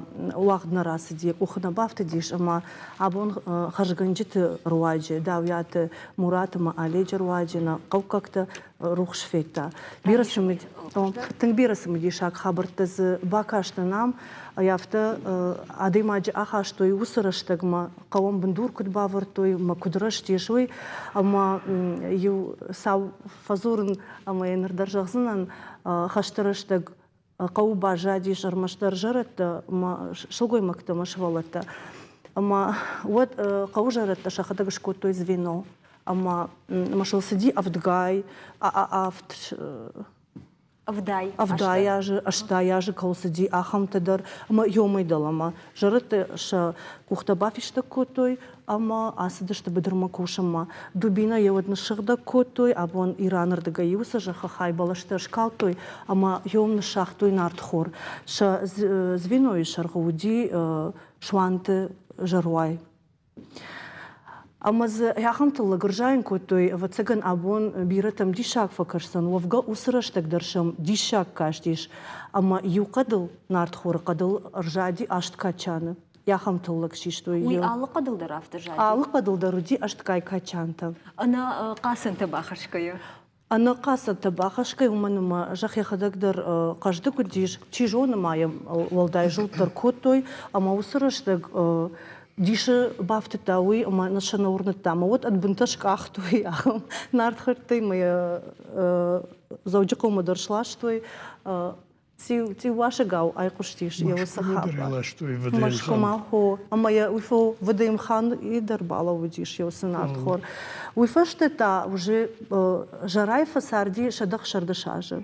уагъд нӕ рацыди, йӕ къухы нӕ бафтыдис ӕмӕ абон хӕрзгӕнджыты руаджы, Дауиаты Мурат ӕмӕ Оледжы руаджы нӕ хъӕуккӕгтӕ рухс федта. Бирӕ тынг бирӕ цымыдисаг хабӕрттӕ дзы бакастӕн ам. Афтӕ адӕймаджы ахастой уыцы рӕстӕгмӕ, хъӕуӕн бындур куыд бавӕрдтой ӕмӕ куыд рӕзтис, уый. Ӕмӕ иу цау фӕдзурын ӕмӕ йӕ ныр дӕр зӕгъдзынӕн, хӕсты рӕстӕг хъӕуы баззадис ӕрмӕстдӕр зӕрӕдтӕ ӕмӕ сылгоймӕгтӕ ӕмӕ сывӕллӕттӕ. Ӕмӕ уӕд хъӕуы зӕрӕдтӕ сӕхӕдӕг скодтой звено. Ӕмӕ ма сыл цыди ӕвдгай, авд Ӕвдай 70 азы, 80 азы кӕуыл цыди, ахӕмтӕ дӕр ӕмӕ иомӕй дӕлӕмӕ. Зӕрӕдтӕ сӕ къухтӕ бафистӕг кодтой ӕмӕ ацыдысты быдырмӕ кусынмӕ. Дубинӕ йӕ уӕд ныссыгъдӕг кодтой, абон Ираны рдыгӕй иу цы зӕххы хай бӕлӕстӕ скалдтой ӕмӕ йом ныссагътой нартхор. Сӕ звенойы сӕргъы уыди Суанты Зӕруай. Ӕмӕ дзы ахӕм тыллӕг ӕрзайын кодтой, ӕвӕццӕгӕн, абон бирӕтӕм диссаг фӕкӕсдзӕн. Уӕвгӕ уыцы рӕстӕг дӕр сӕм диссаг кастис, ӕмӕ иу хъӕдыл, нартхоры хъӕдыл ӕрзади аст качаны. Ахӕм тыллӕг систой. Уый алы хъӕдыл дӕр афтӕ зади? Алы хъӕдыл дӕр уыди ӕстгай качантӕ. Ӕнӕ хъацӕнтӕ бахӕсгӕйӕ? Ӕнӕхъацӕнтӕ бахӕсгӕ, уымӕн ӕмӕ зӕхх йӕхӕдӕг дӕр хъӕздыг уыдис, чи зоны ма йӕм уӕлдай зылд дӕр кодтой, ӕмӕ уыцы рӕстӕг дисы бафтыдта уый, ӕмӕ нӕ сӕ нӕ уырныдта. Ӕмӕ уӕд ӕдбынтӕ скъахтой ахӕм нартхӕрттӕй ӕмӕ йӕ Дзӕуджыхъӕумӕ дӕр сластой. Цъиуасӕгау айхъуыстис йӕ уыцы хабар. Мӕскуымӕ хо ӕмӕ йӕ уый ВДМХ-ы дӕр балӕууыдис йӕ уыцы нартхор. Уый фӕстӕ та уже Зӕрай фӕцарди 160 азы.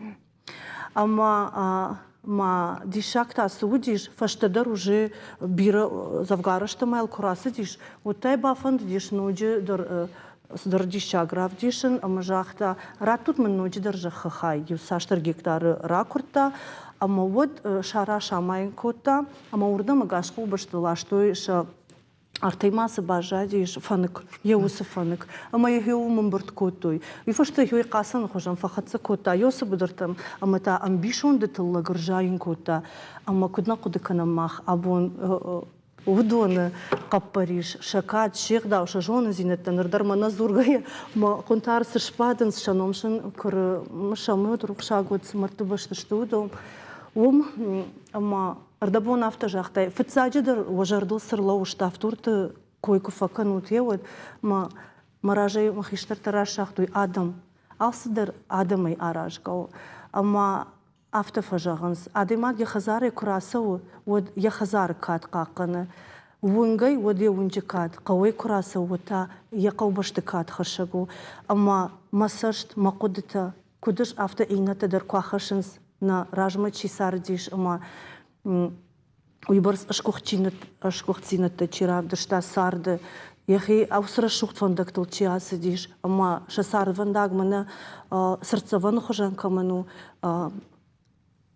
Ӕмӕ ма диссаг та цы уыдис, фӕстӕдӕр уже бирӕ дзӕвгар азты ма йыл куы рацыдис, уӕд та йӕ бафӕндыдис ноджы дӕр цыдӕр диссаг равдисын ӕмӕ загъта, раттут мын ноджыдӕр зӕххы хай, иу цасдӕр гектары ракуырдта ӕмӕ уӕд сара самайын кодта ӕмӕ уырдӕм ӕгас хъӕубӕсты ластой сӕ артӕй ма цы баззадис фӕнык, йӕ уыцы фӕнык. Ӕмӕ йӕ уым ӕмбырд кодтой. Уый фӕстӕ йӕ хъацӕны хуызӕн фӕхӕццӕ кодта Йосы быдыртӕм ӕмӕ та ӕмбисонды тыллӕг ӕрзайын кодта. Ӕмӕ куыд нӕ хъуыды кӕнӕм мах абон уыдоны хъӕппӕрис, сӕ кад, се гъдау, сӕ зонындзинӕдтӕ ныр дӕр мӕнӕ дзургӕйӕ мӕ хъуынтар цы сбадынц, сӕ ном сын куы мысӕм, уӕд рухсаг уӕд цы мӕрдты бӕсты сты, уыдон. Уым ӕмӕ ӕрдӕбон афтӕ загътай, фыццаджыдӕр уӕ зӕрдыл цы рлӕууы ставдурты кой куы фӕкӕнут, еуӕд мӕ мӕ разӕй мӕ хистӕртӕ расагътой адӕм. Алцыдӕр адӕмӕй аразгӕ у. Ӕмӕ Афтӕ фӕзӕгъынц, адӕймаг йӕ хӕдзарӕй куы рацӕуы, уӕд йӕ хӕдзары кад хъахъхъӕны. Уынгӕй, уӕд йӕ уынджы кад, хъӕуӕй куы рацӕуы, уӕд та йӕ хъӕубӕсты кад хӕссӕг у. Ӕмӕ мӕ цӕст, мӕ хъуыдытӕ, куыд ис, афтӕ иннӕтӕ дӕр куы ахӕссынц, нӕ размӕ чи цардис ӕмӕ уыйбӕрц сгуыхтдзинӕдтӕ чи равдыста царды, йӕхи уыцы рӕсугъд фӕндӕгтыл чи ацыдис ӕмӕ сӕ цардвӕндаг мӕнӕ цыртдзӕвӕны хуызӕн кӕмӕн у,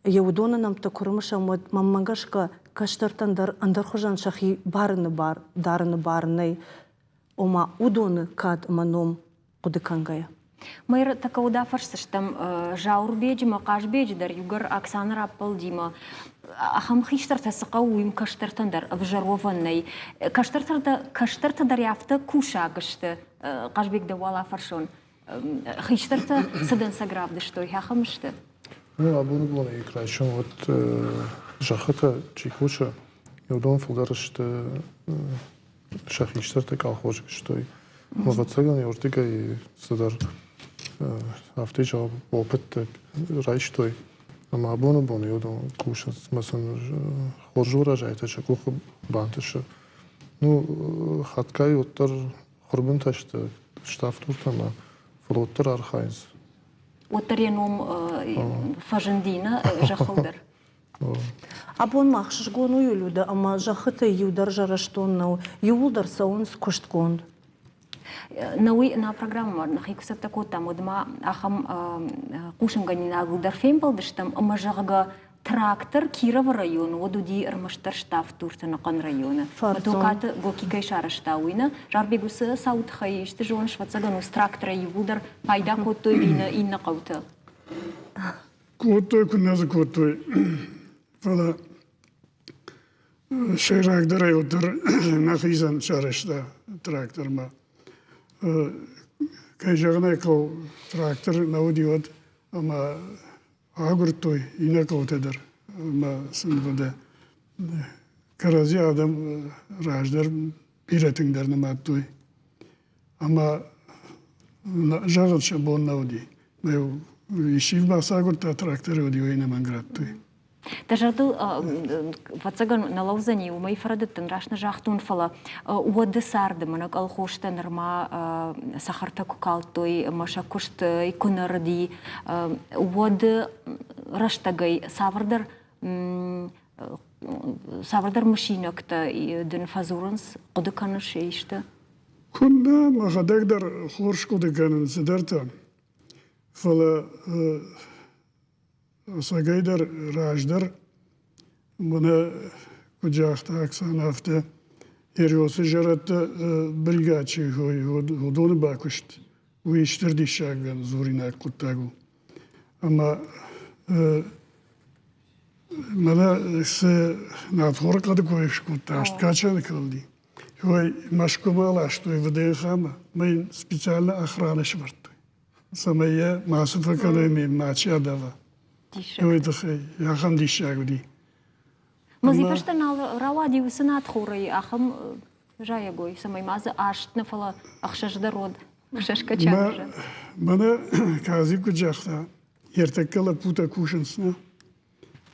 йӕ уыдоны нӕмттӕ куы рымысӕм, уӕд мӕнмӕ гӕсгӕ кӕстӕртӕн дӕр ӕндӕрхуызӕн сӕхи барыны бар, дарыны бар нӕй. Ома уыдоны кад ӕмӕ ном хъуыды кӕнгӕйӕ. Мэр тӕккӕ фӕрсдзыстӕм Зауырбеджы мӕ Хъазбеджы дӕр иугӕр Оксана раппӕлдимӕ ахӕм хистӕртӕ цы хъӕуы, уым кӕстӕртӕн дӕр ӕвзӕр уӕвӕн нӕй. Кӕстӕртӕ дӕр афтӕ кусаг сты. Хъазбег дӕ уал афӕрсон. Хистӕртӕ цы дӕнцӕг равдыстой, ахӕм сты? Ну, абоны бон райсом вот зӕххытӕ чи кусы, уыдон фылдӕр сты сӕ хистӕртӕ колхозы куыстой. Ӕвӕццӕгӕн, уырдыгӕй цыдӕр афтӕ зӕгъ опыттӕ райстой. Ӕмӕ абоны бон уыдон кусынц ӕмӕ сын хорз урожайтӕ сӕ къухы бантысы. Ну, хатгай уӕддӕр хуырбынтӕ сты ставддуртӕ ӕмӕ фӕлӕ уӕддӕр архайынц. Уӕддӕр йӕ ном фӕзынди нӕ зӕххыл дӕр. Абон ма ӕхсызгон у, Людӕ, ӕмӕ зӕххытӕй иу дӕр зӕрӕстон нӕу, иууылдӕр цӕуынц куыстгонд. Науи нӕ программӕмӕ нӕхи куы цӕттӕ кодтам, уӕд ма ахӕм хъусынгӕнинагыл дӕр фембӕлдыстӕм, ӕмӕ зӕгъгӕ, трактор Кировы районы уӕд уыди ӕрмӕстдӕр Ставддурты ӕнӕхъӕн районы. Токаты Гоки кӕй сарӕзта, уый нӕ. Зарбег уыцы цауы тыххӕй исты зоныс, ӕвӕццӕгӕн, уыцы тракторӕй иууылдӕр пайда кодтой иннӕ хъӕуты. Кодтой, куыннӕ дзы кодтой, фӕлӕ сӕйрагдӕрӕй уӕддӕр нӕхицӕн сарӕзта трактормӕ. Кӕй зӕгъын ӕй хъӕуы, трактор нӕ уыди уӕд ӕмӕ агуырдтой иннӕ хъӕутӕ дӕр ӕмӕ сын уӕдӕ кӕрӕдзи адӕм раздӕр бирӕ тынгдӕр нымадтой. Ӕмӕ зӕгъын сӕ бон нӕ уыди. Исчи бацагуырдта тракторы уыди, уый ӕнӕмӕнг радтой. Дӕ зӕрдыл, ӕвӕццӕгӕн, нӕ лӕудзӕни, уымӕй фӕрӕдыдтӕн, раст нӕ загътон, фӕлӕ уӕды царды мӕнӕ колхозтӕ нырма цӕхӕртӕ куы калдтой ӕмӕ сӕ куыст куы нӕрыди, уӕды рӕстӕгӕй цавӕрдӕр цавӕрдӕр мысинӕгтӕ дын фӕдзурынц, хъуыды кӕныс исты? Куыннӕ, мӕхӕдӕг дӕр хорз хъуыды кӕнын цыдӕртӕ, фӕлӕ ӕцӕгӕйдӕр раздӕр мӕнӕ куыд загъта Оксана, афтӕ Ериосы зӕрӕдтӕ бригад чи уыдоны бакуыст, уый стыр диссагӕн дзуринаг хъуыддаг у. Ӕмӕ мӕнӕ цы нартхоры хъӕды кой скодта, асткачаны калди, Ой, Мӕскуымӕ ластой ВДНХ-мӕ, мӕ йын специально охрана сӕвӕрдтой, цӕмӕй йӕ мацы фӕкӕной, ме мачи адава. Уый тыххӕй ахӕм диссаг уыди. Мӕ фӕстӕ нал рауади уыцы надхорӕй ахӕм зайӕгой, цӕмӕй ма дзы аст нӕ, фӕлӕ ӕхсӕз дӕр уӕд ӕхсӕз качаны. Мӕнӕ Казик куыд загъта, ӕртӕккӕ лӕппутӕ кусынц, нӕ?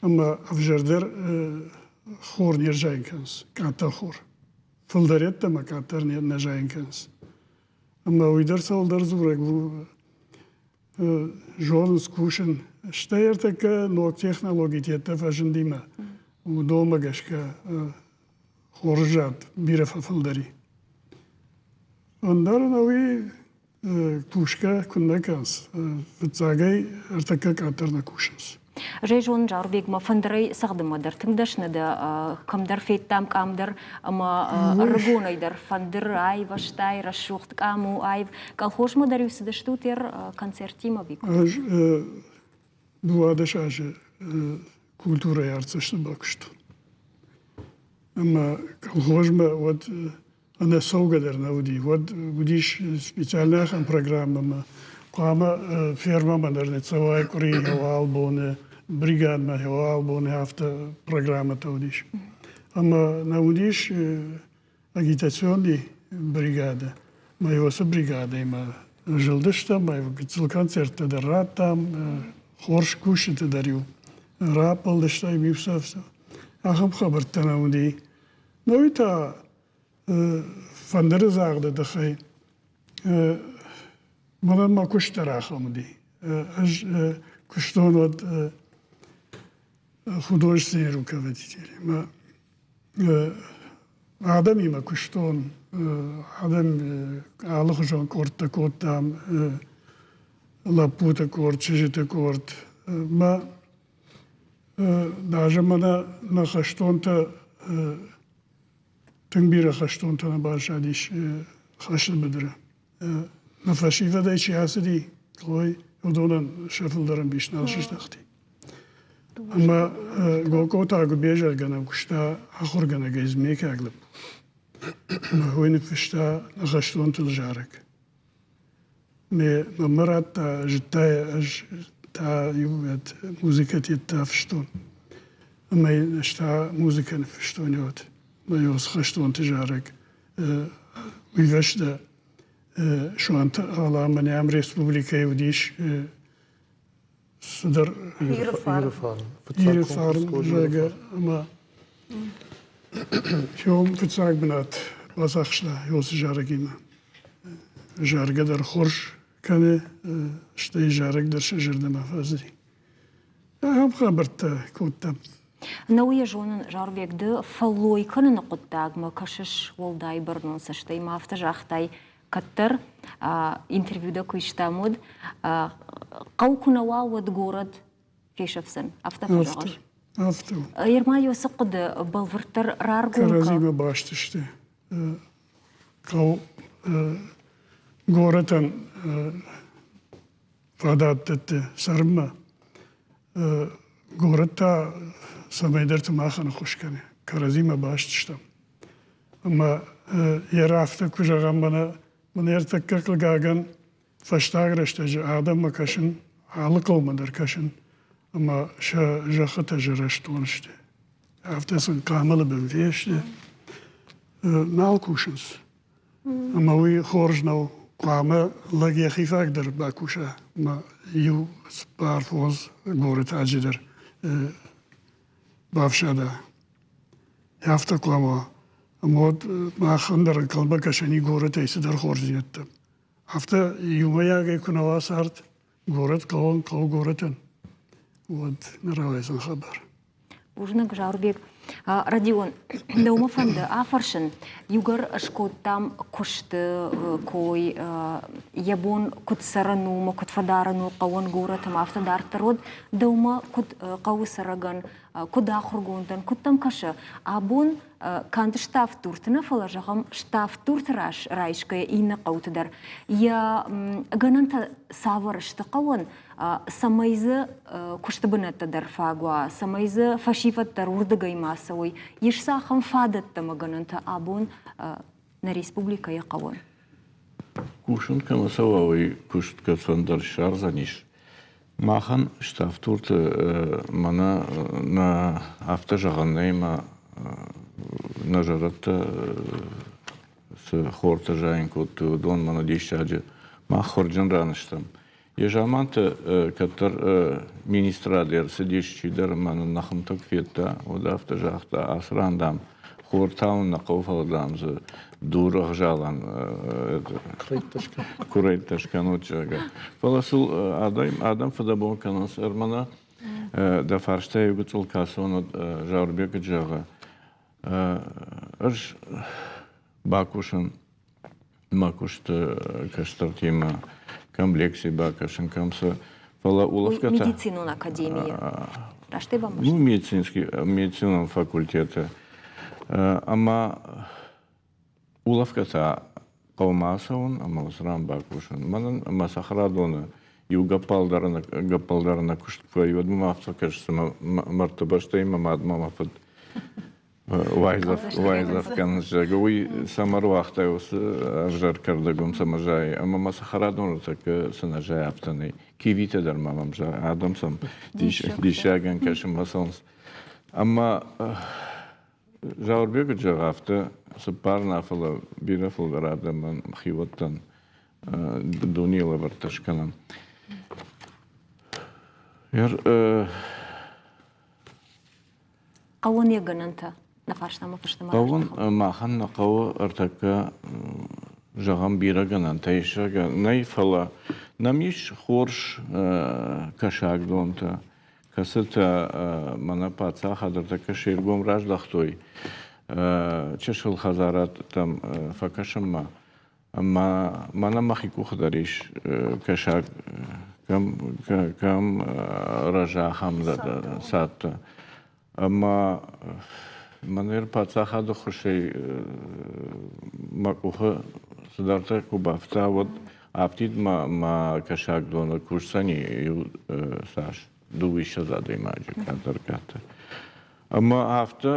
Ӕмӕ ӕвзӕрдӕр хор не рзайын кӕнынц, къаддӕр хор. Фылдӕр йеддӕмӕ къаддӕр нӕ зайын кӕнынц. Ӕмӕ уый дӕр цӕуылдӕр дзурӕг у, зонынц кусын. Стӕй ӕртӕккӕ ног технологитӕ фӕзындимӕ, уыдонмӕ гӕсгӕ хорз зад бирӕ фӕфылдӕр и. Ӕндӕр ӕнӕуи кусгӕ куыннӕ кӕнынц, фыццагӕй ӕртӕккӕ къаддӕр нӕ кусынц. Зӕй зонын, Заурбегмӕ фӕндырӕй цӕгъдынмӕ дӕр тынг дӕсны дӕ, кӕмдӕр федтам къам дӕр ӕмӕ ӕрыгонӕй дӕр фӕндыр айвӕзтай, рӕсугъд къам у аив. Колхозмӕ дӕр-иу цыдыстут ӕр концерттимӕ ви? Ӕз 12 азы культурӕйы артдзӕсты бакуыстон. Ӕмӕ колхозмӕ уӕд ӕнӕ цӕугӕ дӕр нӕ уыди. Уӕд уыдис специально ахӕм программӕмӕ. Хъуамӕ фермӕмӕ дӕр нӕ цӕуай къуыри уал боны, бригадмӕ уал боны афтӕ программӕтӕ уыдис. Ӕмӕ нӕ уыдис агитационный бригадӕ. Мӕ уыцы бригадӕимӕ зылдыстӕм, мӕ гыццыл концерттӕ дӕр радтам, хорз кусджыты дӕр-иу раппӕлдыстам иу Ахӕм хабӕрттӕ нӕ уыди. Ну уый та фӕндыры загъды тыххӕй мӕнӕн мӕ куыст дӕр ахӕм уыди. Ӕз куыстон уӕд художественный руководитель. Адӕмимӕ куыстон, адӕм алыхуызон къордтӕ кодтам, лӕппуты къорд, чызджыты къорд. Мӕ даже мӕнӕ нӕ хӕстонтӕ тынг бирӕ хӕстонтӕ нӕ баззадис хӕсты быдыры. Нӕ фӕсивӕдӕй чи ацыди, ой, уыдонӕн сӕ фылдӕр ӕмбис нал сыздӕхти. Ӕмӕ Гокъоты Агуыбе зӕгъгӕнӕг куыста ахуыргӕнӕгӕй змейкаг лӕппу. Ӕмӕ уый ныффыста нӕ хӕстонтыл зарӕг. Ме мӕ радта, зыдта йӕ, ӕз та иу музыкӕ фыстон. Ӕмӕ йын ӕз та музыкӕ ныффыстон уӕд. Мӕ хӕстонты зарӕг. Уый фӕстӕ Суанты Алан мӕнӕ ам республикӕйы уыдис цыдӕр Иры фарн. Иры фарн, зӕгъгӕ, ӕмӕ Сеум фыццаг бынат бацахста уыцы зарӕгимӕ. Заргӕ дӕр хорз кӕны, стӕй зарӕг дӕр сӕ зӕрдӕмӕ фӕцыди. Ахӕм хабӕрттӕ кодтам. Нӕу йӕ зонын, Зарбег, ды фӕллой кӕныны хъуыддагмӕ кӕсыс уӕлдай бӕрнон цӕстӕй ма афтӕ загътай, кӕддӕр интервью дӕ куы истам, уӕд хъӕу куы нӕ уа, уӕд город фесӕфдзӕн. Афтӕ фӕзӕгъыс? Афтӕ. Ерма уыцы хъуыды бӕлвырддӕр раргом Кӕрӕдзимӕ баст сты. Хъӕу горӕтӕн фадат дӕтты цӕрынмӕ. Горӕт та цӕмӕйдӕрты махӕн ӕххуыс кӕны, кӕрӕдзимӕ баст стӕм. Ӕмӕ йӕ афтӕ куы зӕгъӕм, мӕнӕ мӕнӕ ӕртӕккӕ хъыгагӕн фӕстаг рӕстӕджы адӕммӕ кӕсын, алы хъӕумӕ дӕр кӕсын, ӕмӕ сӕ зӕххытӕ зӕрӕстон сты. Афтӕ сын хъамылы бын фесты, нал кусынц. Ӕмӕ уый хорз нӕу. Хъуамӕ лӕг йӕхи фаг дӕр бакуса ӕмӕ иу цыппар-фондз горӕтаджы дӕр бафсада. Афтӕ хъуамӕ уа. Ӕмӕ уӕд махӕн дӕр ӕнхъӕлмӕ кӕсӕн и горӕтӕй цыдӕр хорздзинӕдтӕм. Афтӕ иумӕйагӕй куы нӕ уа цард, горӕт хъӕуӕн, хъӕу горӕтӕн, уӕд нӕ рауайдзӕн хабар. Бузныг, Заурбег. Родион, дӕумӕ фӕнды афӕрсын, иугӕр скодтам куысты кой, йӕ бон куыд цӕрын у, мӕ куыд фӕдарын у хъӕуӕн горӕтӕм, афтӕ дарддӕр уӕд дӕумӕ куыд хъӕуы цӕрӕгӕн, куыд ахуыргондӕн, куыд дӕм кӕсы, абон канд ставддурты нӕ, фӕлӕ, зӕгъӕм, ставддурты раз райсгӕйӕ иннӕ хъӕуты дӕр йӕ гӕнӕнтӕ цавӕр сты хъӕуӕн, цӕмӕй дзы куысты бынӕттӕ дӕр фаг уа, цӕмӕй дзы фӕсивӕд дӕр уырдыгӕй ма цӕуой, ис цы ахӕм фадӕттӕ ӕмӕ гӕнӕнтӕ абон нӕ республикӕйы хъӕуы? Кусын кӕмӕ цӕуа, уый куыст кӕцӕндӕр ссардзӕнис. Махӕн ставддурты мӕнӕ нӕ афтӕ зӕгъӕн нӕй ӕмӕ нӕ зӕрӕдтӕ цы хортӕ зайын кодтой, уыдон мӕнӕ диссаджы мах хуырджын ран стӕм. Йӕ заманты кӕддӕр министрады ӕрцыдис чидӕр ӕмӕ нын нӕ хуымтӕ куы федта, уӕд афтӕ загъта, ацы ран, дам, хор тауын нӕ хъӕуы, фӕлӕ, дам, дзы дур ӕгъзӕлӕн куырӕйттӕ скӕнут, зӕгъгӕ. Фӕлӕ сыл адӕм фыдӕбон кӕнынц. Ӕрмӕнӕ дӕ фарстӕй иу гыццыл кӕсон, Заурбег зӕгъы, ӕз бакусын мӕ куысты кӕстӕртимӕ, кӕм лекци бакӕсын, кӕм цы. Фӕлӕ улӕфгӕ та... Медицинон академийы. Раст ӕй бамбӕрстон? Ну, медицинский, медицинон факультеты. Ӕмӕ улӕфгӕ та хъӕумӕ ацӕуын ӕмӕ уыцы ран бакусын. Мӕнӕн мӕ цӕхӕрадоны иу гӕппӕл дӕр гӕппӕл дӕр нӕ куыст куы вӕййы, уӕд мӕм афтӕ кӕсы, цыма мӕрдты бӕстӕй мӕ мад мӕ мӕ фыд уайдзӕф уайдзӕф кӕнынц, зӕгъгӕ, уый цӕмӕ руагътай уыцы ӕвзӕр кӕрдӕг уым цӕмӕ зайы. Ӕмӕ мӕ цӕхӕрадоны тӕккӕ цы нӕ зайы, афтӕ нӕй. Кивитӕ дӕр ма мӕм зайы, адӕм сӕм диссагӕн кӕсынмӕ цӕуынц. Ӕмӕ Зауырбег куыд зӕгъы, афтӕ цыппар нӕ, фӕлӕ бирӕ фылдӕр адӕмӕн, хиуӕттӕн дунейы лӕвӕрттӕ скӕнӕм. Хъӕуӕн йӕ гӕнӕнтӕ нӕ фарстамӕ фӕстӕмӕ Хъӕуӕн махӕн нӕ хъӕуы ӕртӕккӕ, зӕгъӕм, бирӕ гӕнӕнтӕ ис, зӕгъгӕ, нӕй, фӕлӕ нӕм ис хорз кӕсагдонтӕ, кӕцытӕ мӕнӕ паддзахад ӕртӕккӕ се ргом раздӕхтой чысыл хӕдзарадтӕм фӕкӕсынмӕ. Ӕмӕ мӕнӕ мӕхи къухы дӕр ис кӕсаг, кӕм, кӕм рӕзы ахӕм цадтӕ. Ӕмӕ мӕнӕ паддзахады ххуысӕй мӕ къухы цыдӕртӕ куы бафта, уӕд афтид мӕ, мӕ кӕсагдоны кусдзӕни иу цас, дыууиссӕдз адӕймаджы къаддӕр-къаддӕр. Ӕмӕ афтӕ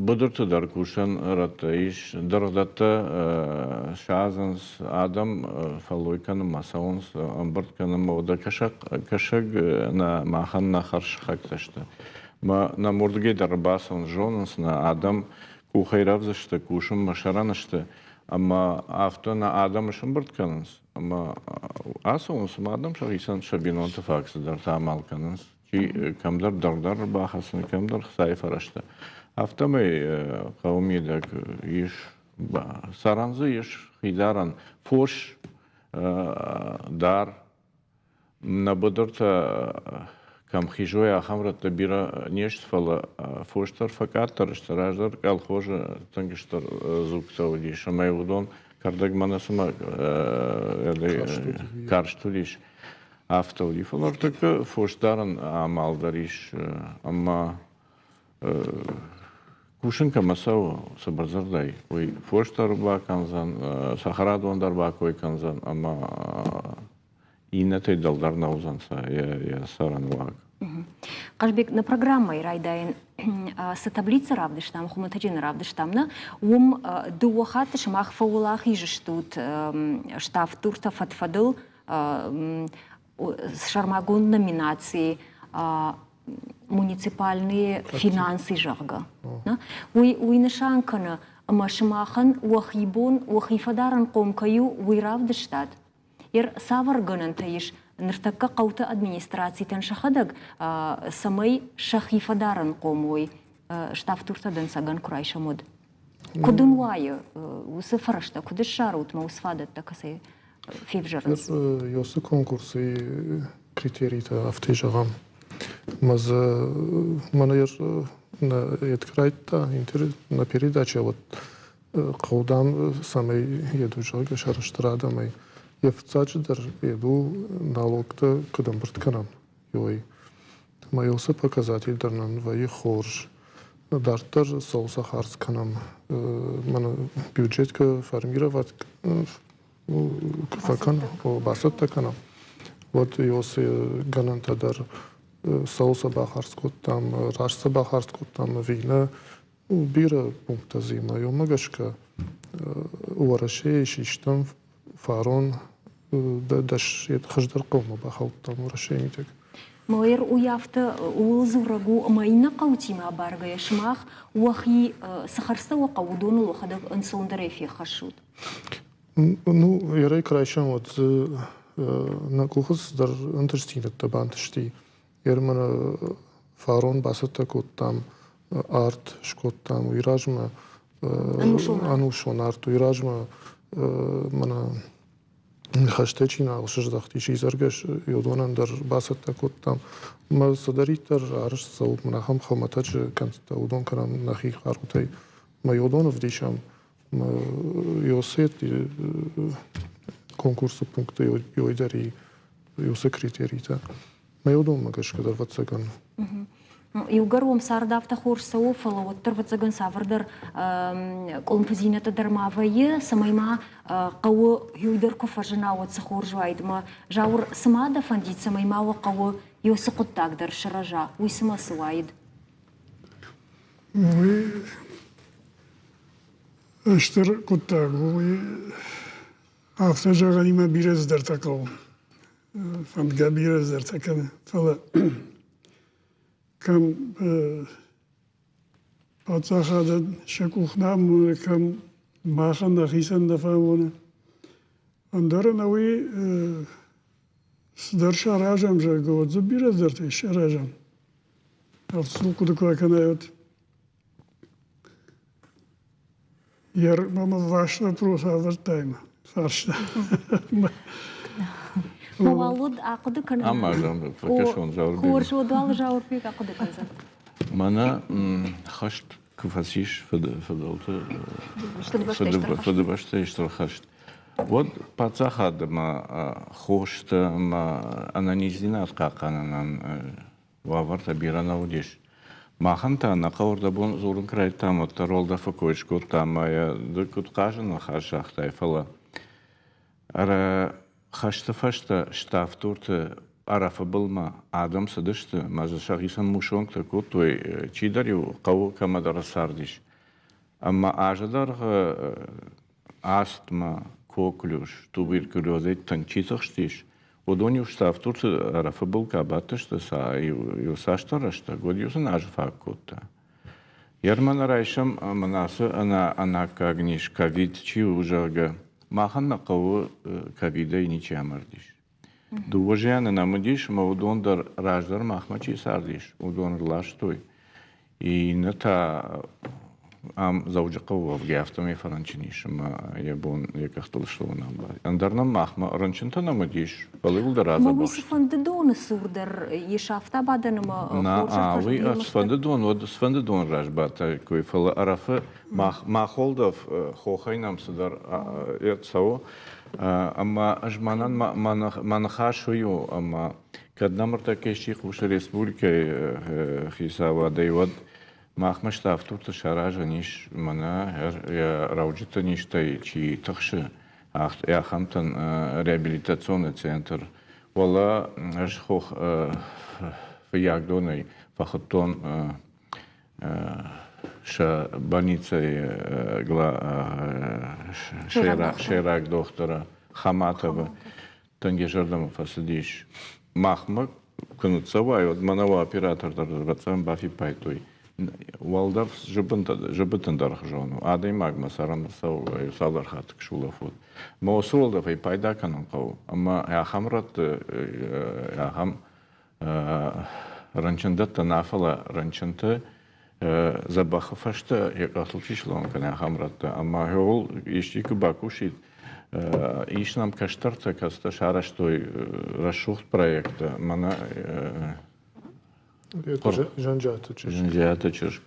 быдырты дӕр кусӕн рӕттӕ ис, дыргъдӕттӕ садзынц, адӕм фӕллой кӕнынмӕ цӕуынц, ӕмбырд кӕнынмӕ. Уӕдӕ кӕсӕг, кӕсӕг нӕ махӕн нӕ хӕрзсыхӕгтӕ сты. Мӕ нӕм уырдыгӕй дӕр ӕрбацӕуынц, зонынц нӕ, адӕм къухӕй рӕвдз сты, кусынмӕ сӕрӕн сты, ӕмӕ афтӕ нӕ адӕмы сӕмбырд кӕнынц, ӕмӕ ацӕуынц, ӕмӕ адӕм сӕхицӕн сӕ бинонты фаг цыдӕртӕ амал кӕнынц. Чи кӕмдӕр дӕрдӕр бахӕцын, кӕмдӕр хцайы фӕрӕзтӕ. Афтӕмӕй хъӕуы мидӕг ис, цӕрӕн дзы ис хидарӕн фос дӕр. Нӕ быдыртӕ кӕм хизой, ахӕм рӕттӕ бирӕ не сты, фӕлӕ фос дӕр фӕкъаддӕр сты. Раздӕр колхозы тынг стыр дзугтӕ уыдис, ӕмӕ уыдон кӕрдӕгмӕ нӕ цыма карст уыдис. Афтӕ уыди. Фӕлӕ ӕртӕккӕ фосдарӕн амал дӕр ис ӕмӕ кусын кӕмӕ цӕуы цыбырдзырдӕй, уый фос дӕр бакӕндзӕн, цӕхӕрадон дӕр бакой кӕндзӕн ӕмӕ Иннӕтӕй дӕлдӕр нӕ уыдзӕн сӕ йӕ цӕрӕнуаг. Хъазбег, нӕ программӕйы райдайӕн цы таблицӕ равдыстам, хуымӕтӕджы нӕ равдыстам, нӕ, уым дыууӕ хатты сымах фӕуӕлахиз стут ставддуртӕ фӕд-фӕдыл сӕрмагонд номинацийы муниципальные финансы, зӕгъгӕ. Уый, уый нысан кӕны, ӕмӕ сымахӕн уӕхи бон, уӕхи фӕдарынхъом кӕй у, уый равдыстат. Ер цавӕр гӕнӕнтӕ ис ныртӕккӕ хъӕуты администрацитӕн сӕхӕдӕг, цӕмӕй сӕхи фӕдарынхъом уой, ставддуртӕ дӕнцӕгӕн куы райсӕм, уӕд? Куыд ын уайы уыцы фӕрӕзтӕ, куыд ссарут мӕ уыцы фадӕттӕ кӕцӕй февзӕрынц? Ёсы конкурсы критеритӕ афтӕ зӕгъӕм. Мӕ дзы мӕнӕ нӕ открайдта на передаче вот хъӕу дам цӕмӕй еду зӕгъгӕ сӕрыстыр адӕмӕй йӕ фыццаджыдӕр еду налогтӕ куыд ӕмбырд кӕнӕм, ой. Ӕмӕ уыцы показатель дӕр нын вӕййы хорз. Дарддӕр цӕуыл сӕ хардз кӕнӕм, мӕнӕ бюджет куы формировать куы фӕкӕнӕм, бацӕттӕ кӕнӕм, уӕд уыцы гӕнӕнтӕ дӕр цӕуыл сӕ бахардз кодтам, раст сӕ бахардз кодтам ӕви нӕ, бирӕ пункттӕ дзы ӕмӕ уымӕ гӕсгӕ Уӕрӕсейы систӕм фарон дӕс хуыздӕр хъӕумӕ бахаудтам Уӕрӕсейы мидӕг. Мэр уый афтӕ ууыл дзурӕг у, ӕмӕ иннӕ хъӕутимӕ абаргӕйӕ сымах уӕхи цы хӕрдзтӕ уӕ хъӕуы, уыдоныл уӕхӕдӕг ӕнцондӕрӕй феххӕссут. Ну, ерӕй куы райсӕм, уӕд дзы нӕ къухы цыдӕр ӕнтыстдзинӕдтӕ бантысти. Ерманы фарон бацӕттӕ кодтам арт, скодтам уый размӕ ӕнусон арт, уый размӕ мӕнӕ хӕстӕй чи нал сыздӕхти, сидзӕргӕс уыдонӕн дӕр бацӕттӕ кодтам. Мӕ цыдӕриддӕр арӕзт цӕуы, мӕн ахӕм хуымӕтӕджы кӕндтӕ, уыдон кӕнӕм нӕхи хъарутӕй. Мӕ уыдон ӕвдисӕм. Уыцы конкурсы пункты иуӕй дӕр и уыцы критеритӕ. Мӕ уыдонмӕ гӕсгӕ дӕр, ӕвӕццӕгӕн. Иугӕр уӕм цард афтӕ хорз цӕуы, фӕлӕ уӕддӕр, ӕвӕццӕгӕн, цавӕрдӕр къуылымпыдзинӕдтӕ дӕр ма вӕййы, цӕмӕй ма хъӕуы иу дӕр куы фӕзына, уӕд цы хорз уаид. Мӕ Зауыр, цы ма дӕ фӕндид, цӕмӕй ма уӕ хъӕуы иу цы хъуыддаг дӕр сырӕза, уый цымӕ цы уаид? Уый стыр хъуыддаг у. Уый афтӕ зӕгъӕнимӕ бирӕ цыдӕртӕ хъӕуы. Фӕндгӕ бирӕ цыдӕртӕ кӕны, фӕлӕ кӕм паддзахадӕн сӕ къух нӕ амоны, кӕм махӕн нӕхицӕн нӕ фӕамоны. Ӕндӕр ӕнӕуый цыдӕр саразӕм, зӕгъгӕ, уӕд дзы бирӕ цыдӕртӕ ис саразӕм. Афтӕ хъуыды куы акӕнай, уӕд Мама ваш вопрос ӕвӕрдтай мӕ фарста. Уал уыд ахъуыды кӕнын. Ӕмӕ фӕкӕсон Зауырбег. Хорз уӕд уал Зауырбег ахъуыды кӕндзӕн. Мӕнӕ хӕст куы фӕцис фыдӕлты Фыдыбӕстӕйы стыр хӕст, уӕд паддзахад ӕмӕ хостӕ ӕмӕ ӕнӕниздзинад хъахъхъӕнынӕн уавӕртӕ бирӕ нӕ уыдис. Махӕн та нӕ хъӕуырдӕбон дзурын куы райдыдтам, уӕддӕр уӕлдӕфы кой скодта ӕмӕ йӕ ды куыд хъазын ныхас загътай, фӕлӕ хӕсты фӕстӕ ставддурты Ӕрӕфы былмӕ адӕм цыдысты ӕмӕ дзы сӕхицӕн мусонгтӕ кодтой, чидӕр-иу хъӕуы кӕмӕдӕр цардис. Ӕмӕ азы дӕргъы астма, коклюш, туберкулезӕй тынг чи тыхстис, уыдон-иу ставддурты Ӕрӕфы был куы абадтысты сӕ иу цасдӕр рӕстӕг, уӕд-иу сын азы фаг кодта. Ермӕ райсӕм мӕнӕ ацы ӕнаккаг низ, ковид чи у, зӕгъгӕ, махӕн нӕ хъӕуы ковидӕй ничи амардис. Дыууӕ зианы нӕм уыдис, ӕмӕ уыдон дӕр раздӕр махмӕ чи цардис, уыдон ӕрластой. Иннӕ та ам Дзӕуджыхъӕуы уӕвгӕ афтӕмӕй фӕрынчын ис ӕмӕ йӕ бон йӕ къӕхтыл слӕууын нал баци. Ӕндӕр нӕм махмӕ рынчынтӕ нӕм уыдис, фӕлӕ иуылдӕр адзӕбӕх Уый цыфӕнды доны цур дӕр ис афтӕ бадӕн ӕмӕ хорз уый цыфӕнды дон уӕд цыфӕнды дон раз бадтаиккой, фӕлӕ Ӕрӕфы махолдов хохӕй нӕм цыдӕр цӕуы. Ӕмӕ ӕз мӕнӕн мӕ ныхас уый у, ӕмӕ кӕд нӕм ӕртӕккӕ исчи хъусы республикӕйы хицауадӕй, уӕд махмӕ ставддурты саразӕн ис мӕнӕ йӕ рӕуджыты низтӕй чи тыхсы, ахӕмтӕн реабилитационный центр. Уӕлӕ ӕз хох Фыййагдонӕй фӕхуыдтон сӕ больницӕйы сӕйраг дохтыры Хаматовы. Тынг йӕ зӕрдӕмӕ фӕцыдис. Махмӕ куы ныццӕуай, уӕд мӕнӕ уӕ оператор дӕр ӕвӕццӕгӕн бафиппайдтой. Уӕлдӕф зыбытын дӕр хызон у. Адӕймагмӕ цӕрӕн цӕуы цалдӕр хатты куы сулӕфут. Мӕ уыцы уӕлдӕфӕй пайда кӕнын хъӕуы. Ӕмӕ ахӕм рӕтты ахӕм рынчындӕттӕ нӕ, фӕлӕ рынчынты дзӕбӕхы фӕстӕ йӕ къӕхтыл чи слӕууын кӕны, ахӕм рӕттӕ. Ӕмӕ ууыл исчи куы бакусид, ис нӕм кӕстӕртӕ, кӕцытӕ сарӕзтой рӕсугъд проекттӕ. Мӕнӕ Зӕнджиаты чызг. Зӕнджиаты чызг.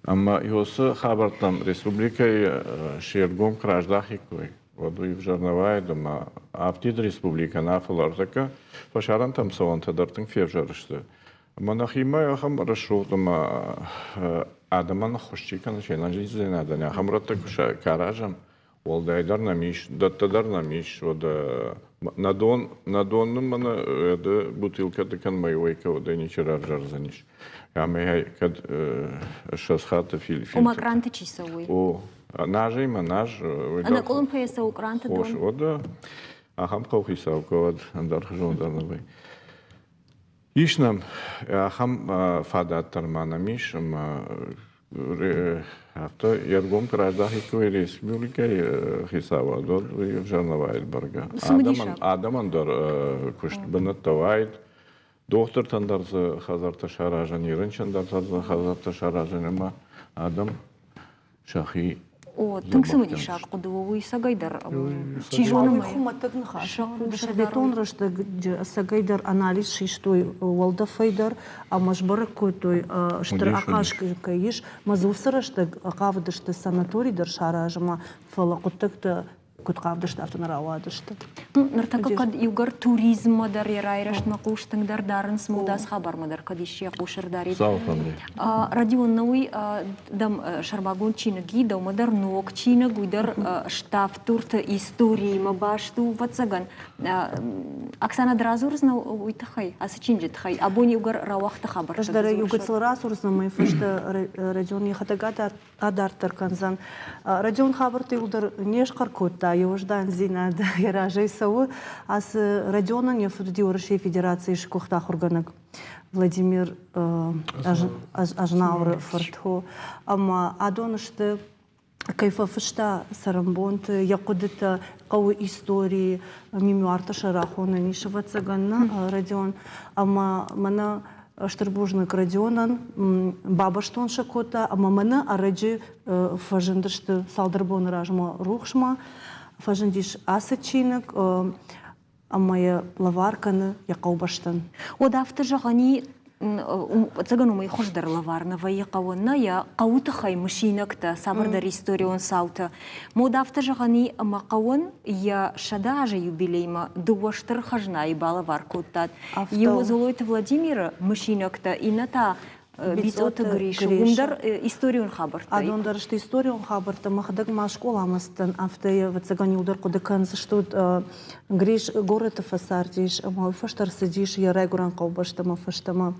Ӕмӕ уыцы хабӕрттӕм республикӕйы се ргом куы раздахиккой, уӕд уый ӕвзӕр нӕ уаид, ӕмӕ афтид республикӕ нӕ, фӕлӕ ӕртӕккӕ фӕсарӕнтӕм цӕуӕнтӕ дӕр тынг февзӕр сты. Ӕмӕ нӕхимӕ ахӕм рӕсугъд ӕмӕ адӕмӕн ӕххуыс чи кӕны се нӕниздзинадӕн, ахӕм рӕттӕ куы аразӕм, Уӕлдайдӕр нӕм ис, дӕттӕ дӕр нӕм ис, уӕд нӕ дон, нӕ дон нын мӕнӕ бутылкӕты кӕнмӕ уӕй кӕуӕдӕй ничи равзардзӕнис. Ӕмӕ кӕд 20 хатты фильтр. Ома къранты чи цӕуы? О, назӕй мӕ наз. Ӕнӕкъуылымпыйӕ цӕуы къранты дон? Уӕд ахӕм хъӕухицау кӕуӕд ӕндӕр хызон дӕр нӕ вӕййы. Ис нӕм ахӕм фадат дӕр ма нӕм ис, ӕмӕ афтӕ йе ргом куы раздахиккой республикӕйы хицауад, уӕд уый ӕвзӕр нӕ уаид бӕргӕ. Адӕмӕн дӕр куыст бынӕттӕ уаид, дохтыртӕн дӕр дзы хӕдзӕрттӕ саразӕн, рынчын дӕр дзы хӕдзӕрттӕ саразӕн ӕмӕ адӕм сӕхи О, тынг цымыдисаг хъуыды у уый цӕгӕйдӕр. Чи зоны, уый хуымӕтӕг ныхас. Советон рӕстӕджы ӕцӕгӕйдӕр анализ систой уӕлдӕфӕй дӕр ӕмӕ сбӕрӕг кодтой, стыр ахъаз кӕй ис. Мӕ дзы уыцы рӕстӕг хъавыдысты санатори дӕр саразынмӕ, фӕлӕ хъуыддӕгтӕ куыд хъавдысты, афтӕ нӕ рауадысты. Ныртӕккӕ кӕд иугӕр туризммӕ дӕр йӕ райрӕзтмӕ хъус тынгдӕр дарынц, мудаз хабармӕ дӕр кӕд исчи йӕ хъус ӕрдарид. Родион, нӕ уый дӕм сӕрмагонд чиныг и, дӕумӕ дӕр ног чиныг, уый дӕр ставддурты историимӕ баст у, ӕвӕццӕгӕн. Оксана, ды радзурдзынӕ уый тыххӕй, ацы чиныджы тыххӕй? Абон иугӕр рауагъты хабӕрттӕ. Ӕз дӕр иугыццыл радзурдзынӕн, мӕ фӕстӕ Родион йӕхӕдӕг адарддӕр кӕндзӕн. Родион хабӕрттӕ иуылдӕр не схъӕр кодта, йӕ уӕздандзинад йӕ разӕй цӕуы. Ацы Родионӕн йӕ фыд уыди Уӕрӕсейы Федерацийы сгуыхт ахуыргӕнӕг Владимир Азнауры фырт. Ӕмӕ адон сты, кӕй фӕфыста цӕрӕнбонты йӕ хъуыдытӕ, хъӕуы историйы мемуартӕ сӕ рахонӕн ис, ӕвӕццӕгӕн, нӕ, Родион. Ӕмӕ мӕнӕ Стыр бузныг Родионӕн, бабӕстон сӕ кодта ӕмӕ мӕнӕ ӕрӕджы фӕзындысты цалдӕр боны размӕ рухсмӕ. Фӕзындис ацы чиныг ӕмӕ йӕ лӕвар кӕны йӕ хъӕубӕстӕн. Уӕд афтӕ зӕгъӕн и, ӕцӕгӕн уымӕй хуыздӕр лӕвар нӕ вӕййы хъӕуӕн, нӕ йӕ хъӕуы тыххӕй мысинӕгтӕ, цавӕрдӕр историон цаутӕ. Мод афтӕ зӕгъӕн и, ӕмӕ хъӕуӕн йӕ 100 азы юбилеймӕ дыууӕ стыр хӕзнайы балӕвар кодтат. Иу Золойты Владимиры мысинӕгтӕ, иннӕ та Бицъоты Грисы. Уым дӕр историон хабӕрттӕ. Адон дӕр сты историон хабӕрттӕ. Мӕхӕдӕг ма скъоламӕ цыдтӕн, афтӕ ӕвӕццӕгӕн иу дӕр хъуыды кӕндзыстут. Гриш горӕты фӕцардис ӕмӕ уый фӕстӕ ӕрцыдис йӕ райгуырӕн хъӕубӕстӕмӕ фӕстӕмӕ.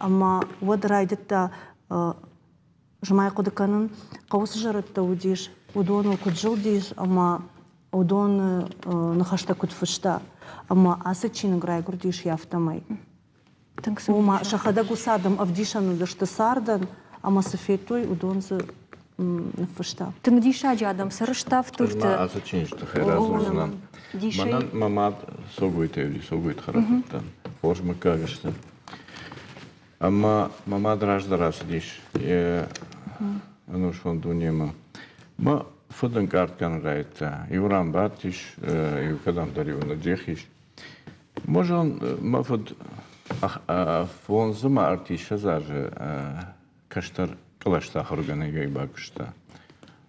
Ӕмӕ уӕд райдыдта зымӕй хъуыды кӕнын, хъӕуы цы зӕрӕдтӕ уыдис, уыдоныл куыд зылдис ӕмӕ уыдон ныхӕстӕ куыд фыста. Ӕмӕ ацы чиныг райгуырдис афтӕмӕй. Ома сӕхӕдӕг уыцы адӕм ӕвдисӕн уыдысты цардӕн, ӕмӕ цы федтой, уыдон дзы ныффыста. Тынг диссаджы адӕм сӕрыстӕфтурты. Ацы чиныджы тыххӕй радзурдзынӕн. Мӕнӕн мӕ мад Согойтӕй уыди, Согойты хӕрӕфырттӕн. Хорз мыггаг сты. Ӕмӕ мӕ мад раздӕр ацыдис йӕ ӕнусон дунемӕ. Мӕ фыд ӕнкъард кӕнын райдыдта. Иу ран бадтис, иу кӕдӕмдӕр-иу ныджджих ис. Можон мӕ фыд фондзы ма ӕртиссӕдз азы кӕстӕр кълӕсты ахуыргӕнӕгӕй бакуыста.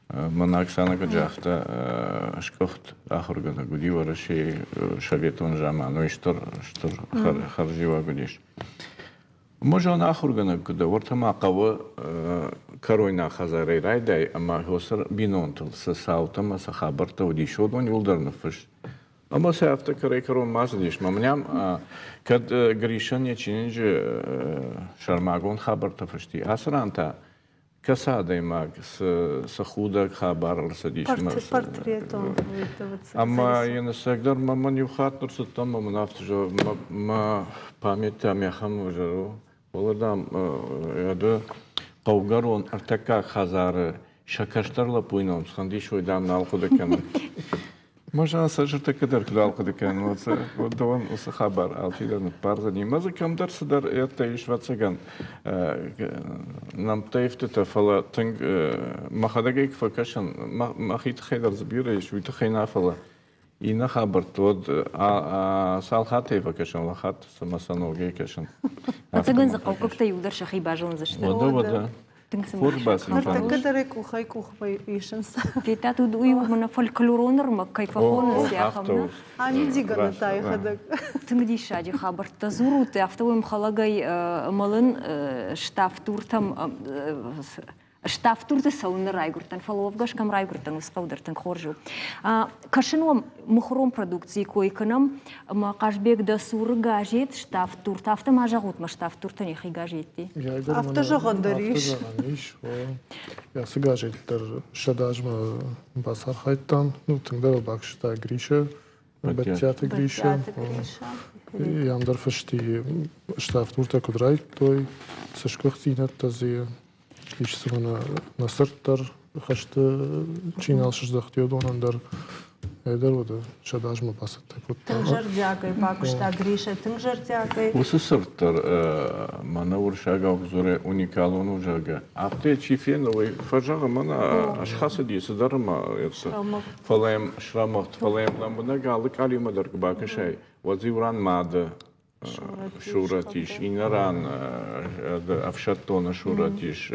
Мӕн Оксана куыд загъта, сгуыхт ахуыргӕнӕг уыди Уӕрӕсейы советон заман, уый стыр, стыр хӕрзиуӕг уыдис. Можон ахуыргӕнӕг куы дӕ, уӕртӕ ма хъӕуы кӕройнаг хӕдзарӕй райдай ӕмӕ хосыр бинонтыл цы цаутӕ ӕмӕ цы хабӕрттӕ уыдис, уыдон иуылдӕр ныффысс. Ӕмӕ сӕ афтӕ кӕрӕй-кӕрон ма цыдис. Мӕ мӕнӕ кӕд Гришӕн йӕ чиныджы сӕрмагонд хабӕрттӕ фысти, ацы ран та кӕцы адӕймаг цы худӕг хабар ӕрцыдис. Портретон. Ӕмӕ йын ӕцӕгдӕр мӕн иу хатт ӕрцыдтӕн, мӕ мын афтӕ зӕгъы, мӕ память ам ахӕм ӕвзӕр у, фӕлӕ, дам, ӕды хъӕугӕрон ӕртӕккаг хӕдзары сӕ кӕстӕр лӕппуйы ном схӕндис, уый, дам, нал хъуыды кӕнын. Мӕ сӕ зӕрдӕ дӕр куыд ахъуыды кӕнын, уӕд дӕуӕн уыцы хабар алчидӕр ныббардзӕни. Мӕ дзы кӕмдӕр цыдӕр ӕртӕ ис, ӕвӕццӕгӕн, нӕмттӕ ивтытӕ, фӕлӕ тынг мӕхӕдӕг ӕй куы фӕкӕсын, мӕхи тыххӕй дӕр дзы бирӕ ис, уый тыххӕй нӕ, фӕлӕ иннӕ хабӕртты уӕд цал хаттӕй фӕкӕсын, уал хатт цымӕ сӕ ногӕй кӕсын. Ӕцӕгӕн дзы хъӕуккӕгтӕ иуылдӕр сӕхи базондзысты. Уӕдӕ, уӕдӕ. Тынг цымыдисаг. Ныртӕккӕ дӕр ӕй къухӕй къухмӕ исынц. Федтат, уый мӕнӕ фольклорон ӕрмӕг кӕй фӕхонынц, ахӕм нӕ? Амидигӕны та йӕхӕдӕг. Тынг диссаджы хабӕрттӕ дзурут, афтӕ уӕм хӕлӕгӕй мӕлын ставддуртӕм ставддурты цӕуын райгуырдтӕн, фӕлӕ уӕвгӕ кӕм райгуырдтӕн, уыцы хъӕу дӕр тынг хорз у. Кӕсын уӕм мыхуырон продукцийы кой кӕнӕм, ӕмӕ Хъазбег дӕ цуры газет ставддуртӕ, афтӕ ма зӕгъут ма ставддуртӕн йӕхи газетти. Афтӕ зӕгъӕн дӕр ис. Афтӕ зӕгъӕн ис. Ацы газет дӕр сӕдӕазмӕ бацархайдтам. Ну, тынгдӕр бакуыста Гриша, Бӕттиаты Гриша. Ам дӕр фысти ставддуртӕ куыд райдыдтой, цы сгуыхтдзинӕдтӕ дзы ис цыма нӕ цырд дӕр хӕсты чи нал сыздӕхти, уыдонӕн дӕр дӕр уыд сӕдӕазмӕ бацӕттӕ кодта. Тынг зӕрдиагӕй бакуыста Гриша, тынг зӕрдиагӕй. Уыцы цырд дӕр мӕнӕ уырыссагау дзуры уникалон у, зӕгъгӕ. Афтӕ чи фены, уый фӕзӕгъы, мӕнӕ схӕцыди цыдӕр ӕмӕ фӕлӕ йӕм срӕмыгъд, фӕлӕ йӕм лӕмбынӕг алы къалиумӕ дӕр куы бакӕсай, уӕд дзы иу ран мады сурӕт ис, иннӕ ран ӕфсӕддоны сурӕт ис,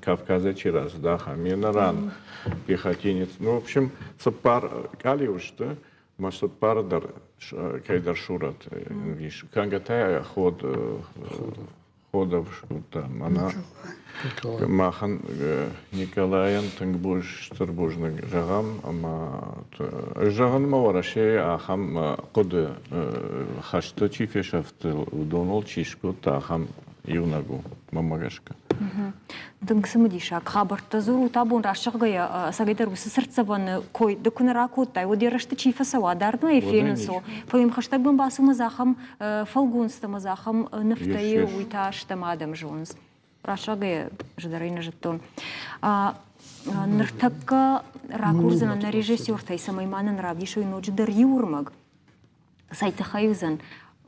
Кавказӕй чи рацыд, ахӕм, иннӕ ран пехотинец. Ну, в общем, цыппар къалиу сты, мӕ цыппары дӕр кӕйдӕр сурӕт ис. Кӕнгӕ та ход Ходов скодта. Мӕнӕ махӕн Николайӕн тынг стыр бузныг зӕгъӕм ӕмӕ ӕз зӕгъын мӕ Уӕрӕсейы ахӕм хъуыды хӕсты чи фесӕфт, уыдоныл чи скодта, ахӕм иунӕг у, мӕнмӕ гӕсгӕ. Тынг цымыдисаг хабӕрттӕ дзурут абон раст зӕгъгӕйӕ, ӕцӕгӕйдӕр уыцы цыртдзӕвӕны кой ды куы нӕ ракодтай, уӕд йӕ рӕзты чи фӕцӕуа, дардмӕ йӕ фенынц, фӕлӕ йӕм хӕстӕг бын бацумӕ ахӕм фӕлгонцтӕ ӕмӕ дзы ахӕм нывтӕ и, уый та стӕм адӕм зонынц. Рӕсугъдӕй ӕз дӕр ӕй нӕ зыдтон. Ныртӕккӕ ракурдзынӕн нӕ режиссертӕй, цӕмӕй ма нын равдисой ноджыдӕр иу ӕрмӕг. Цӕй тыххӕй уыдзӕн,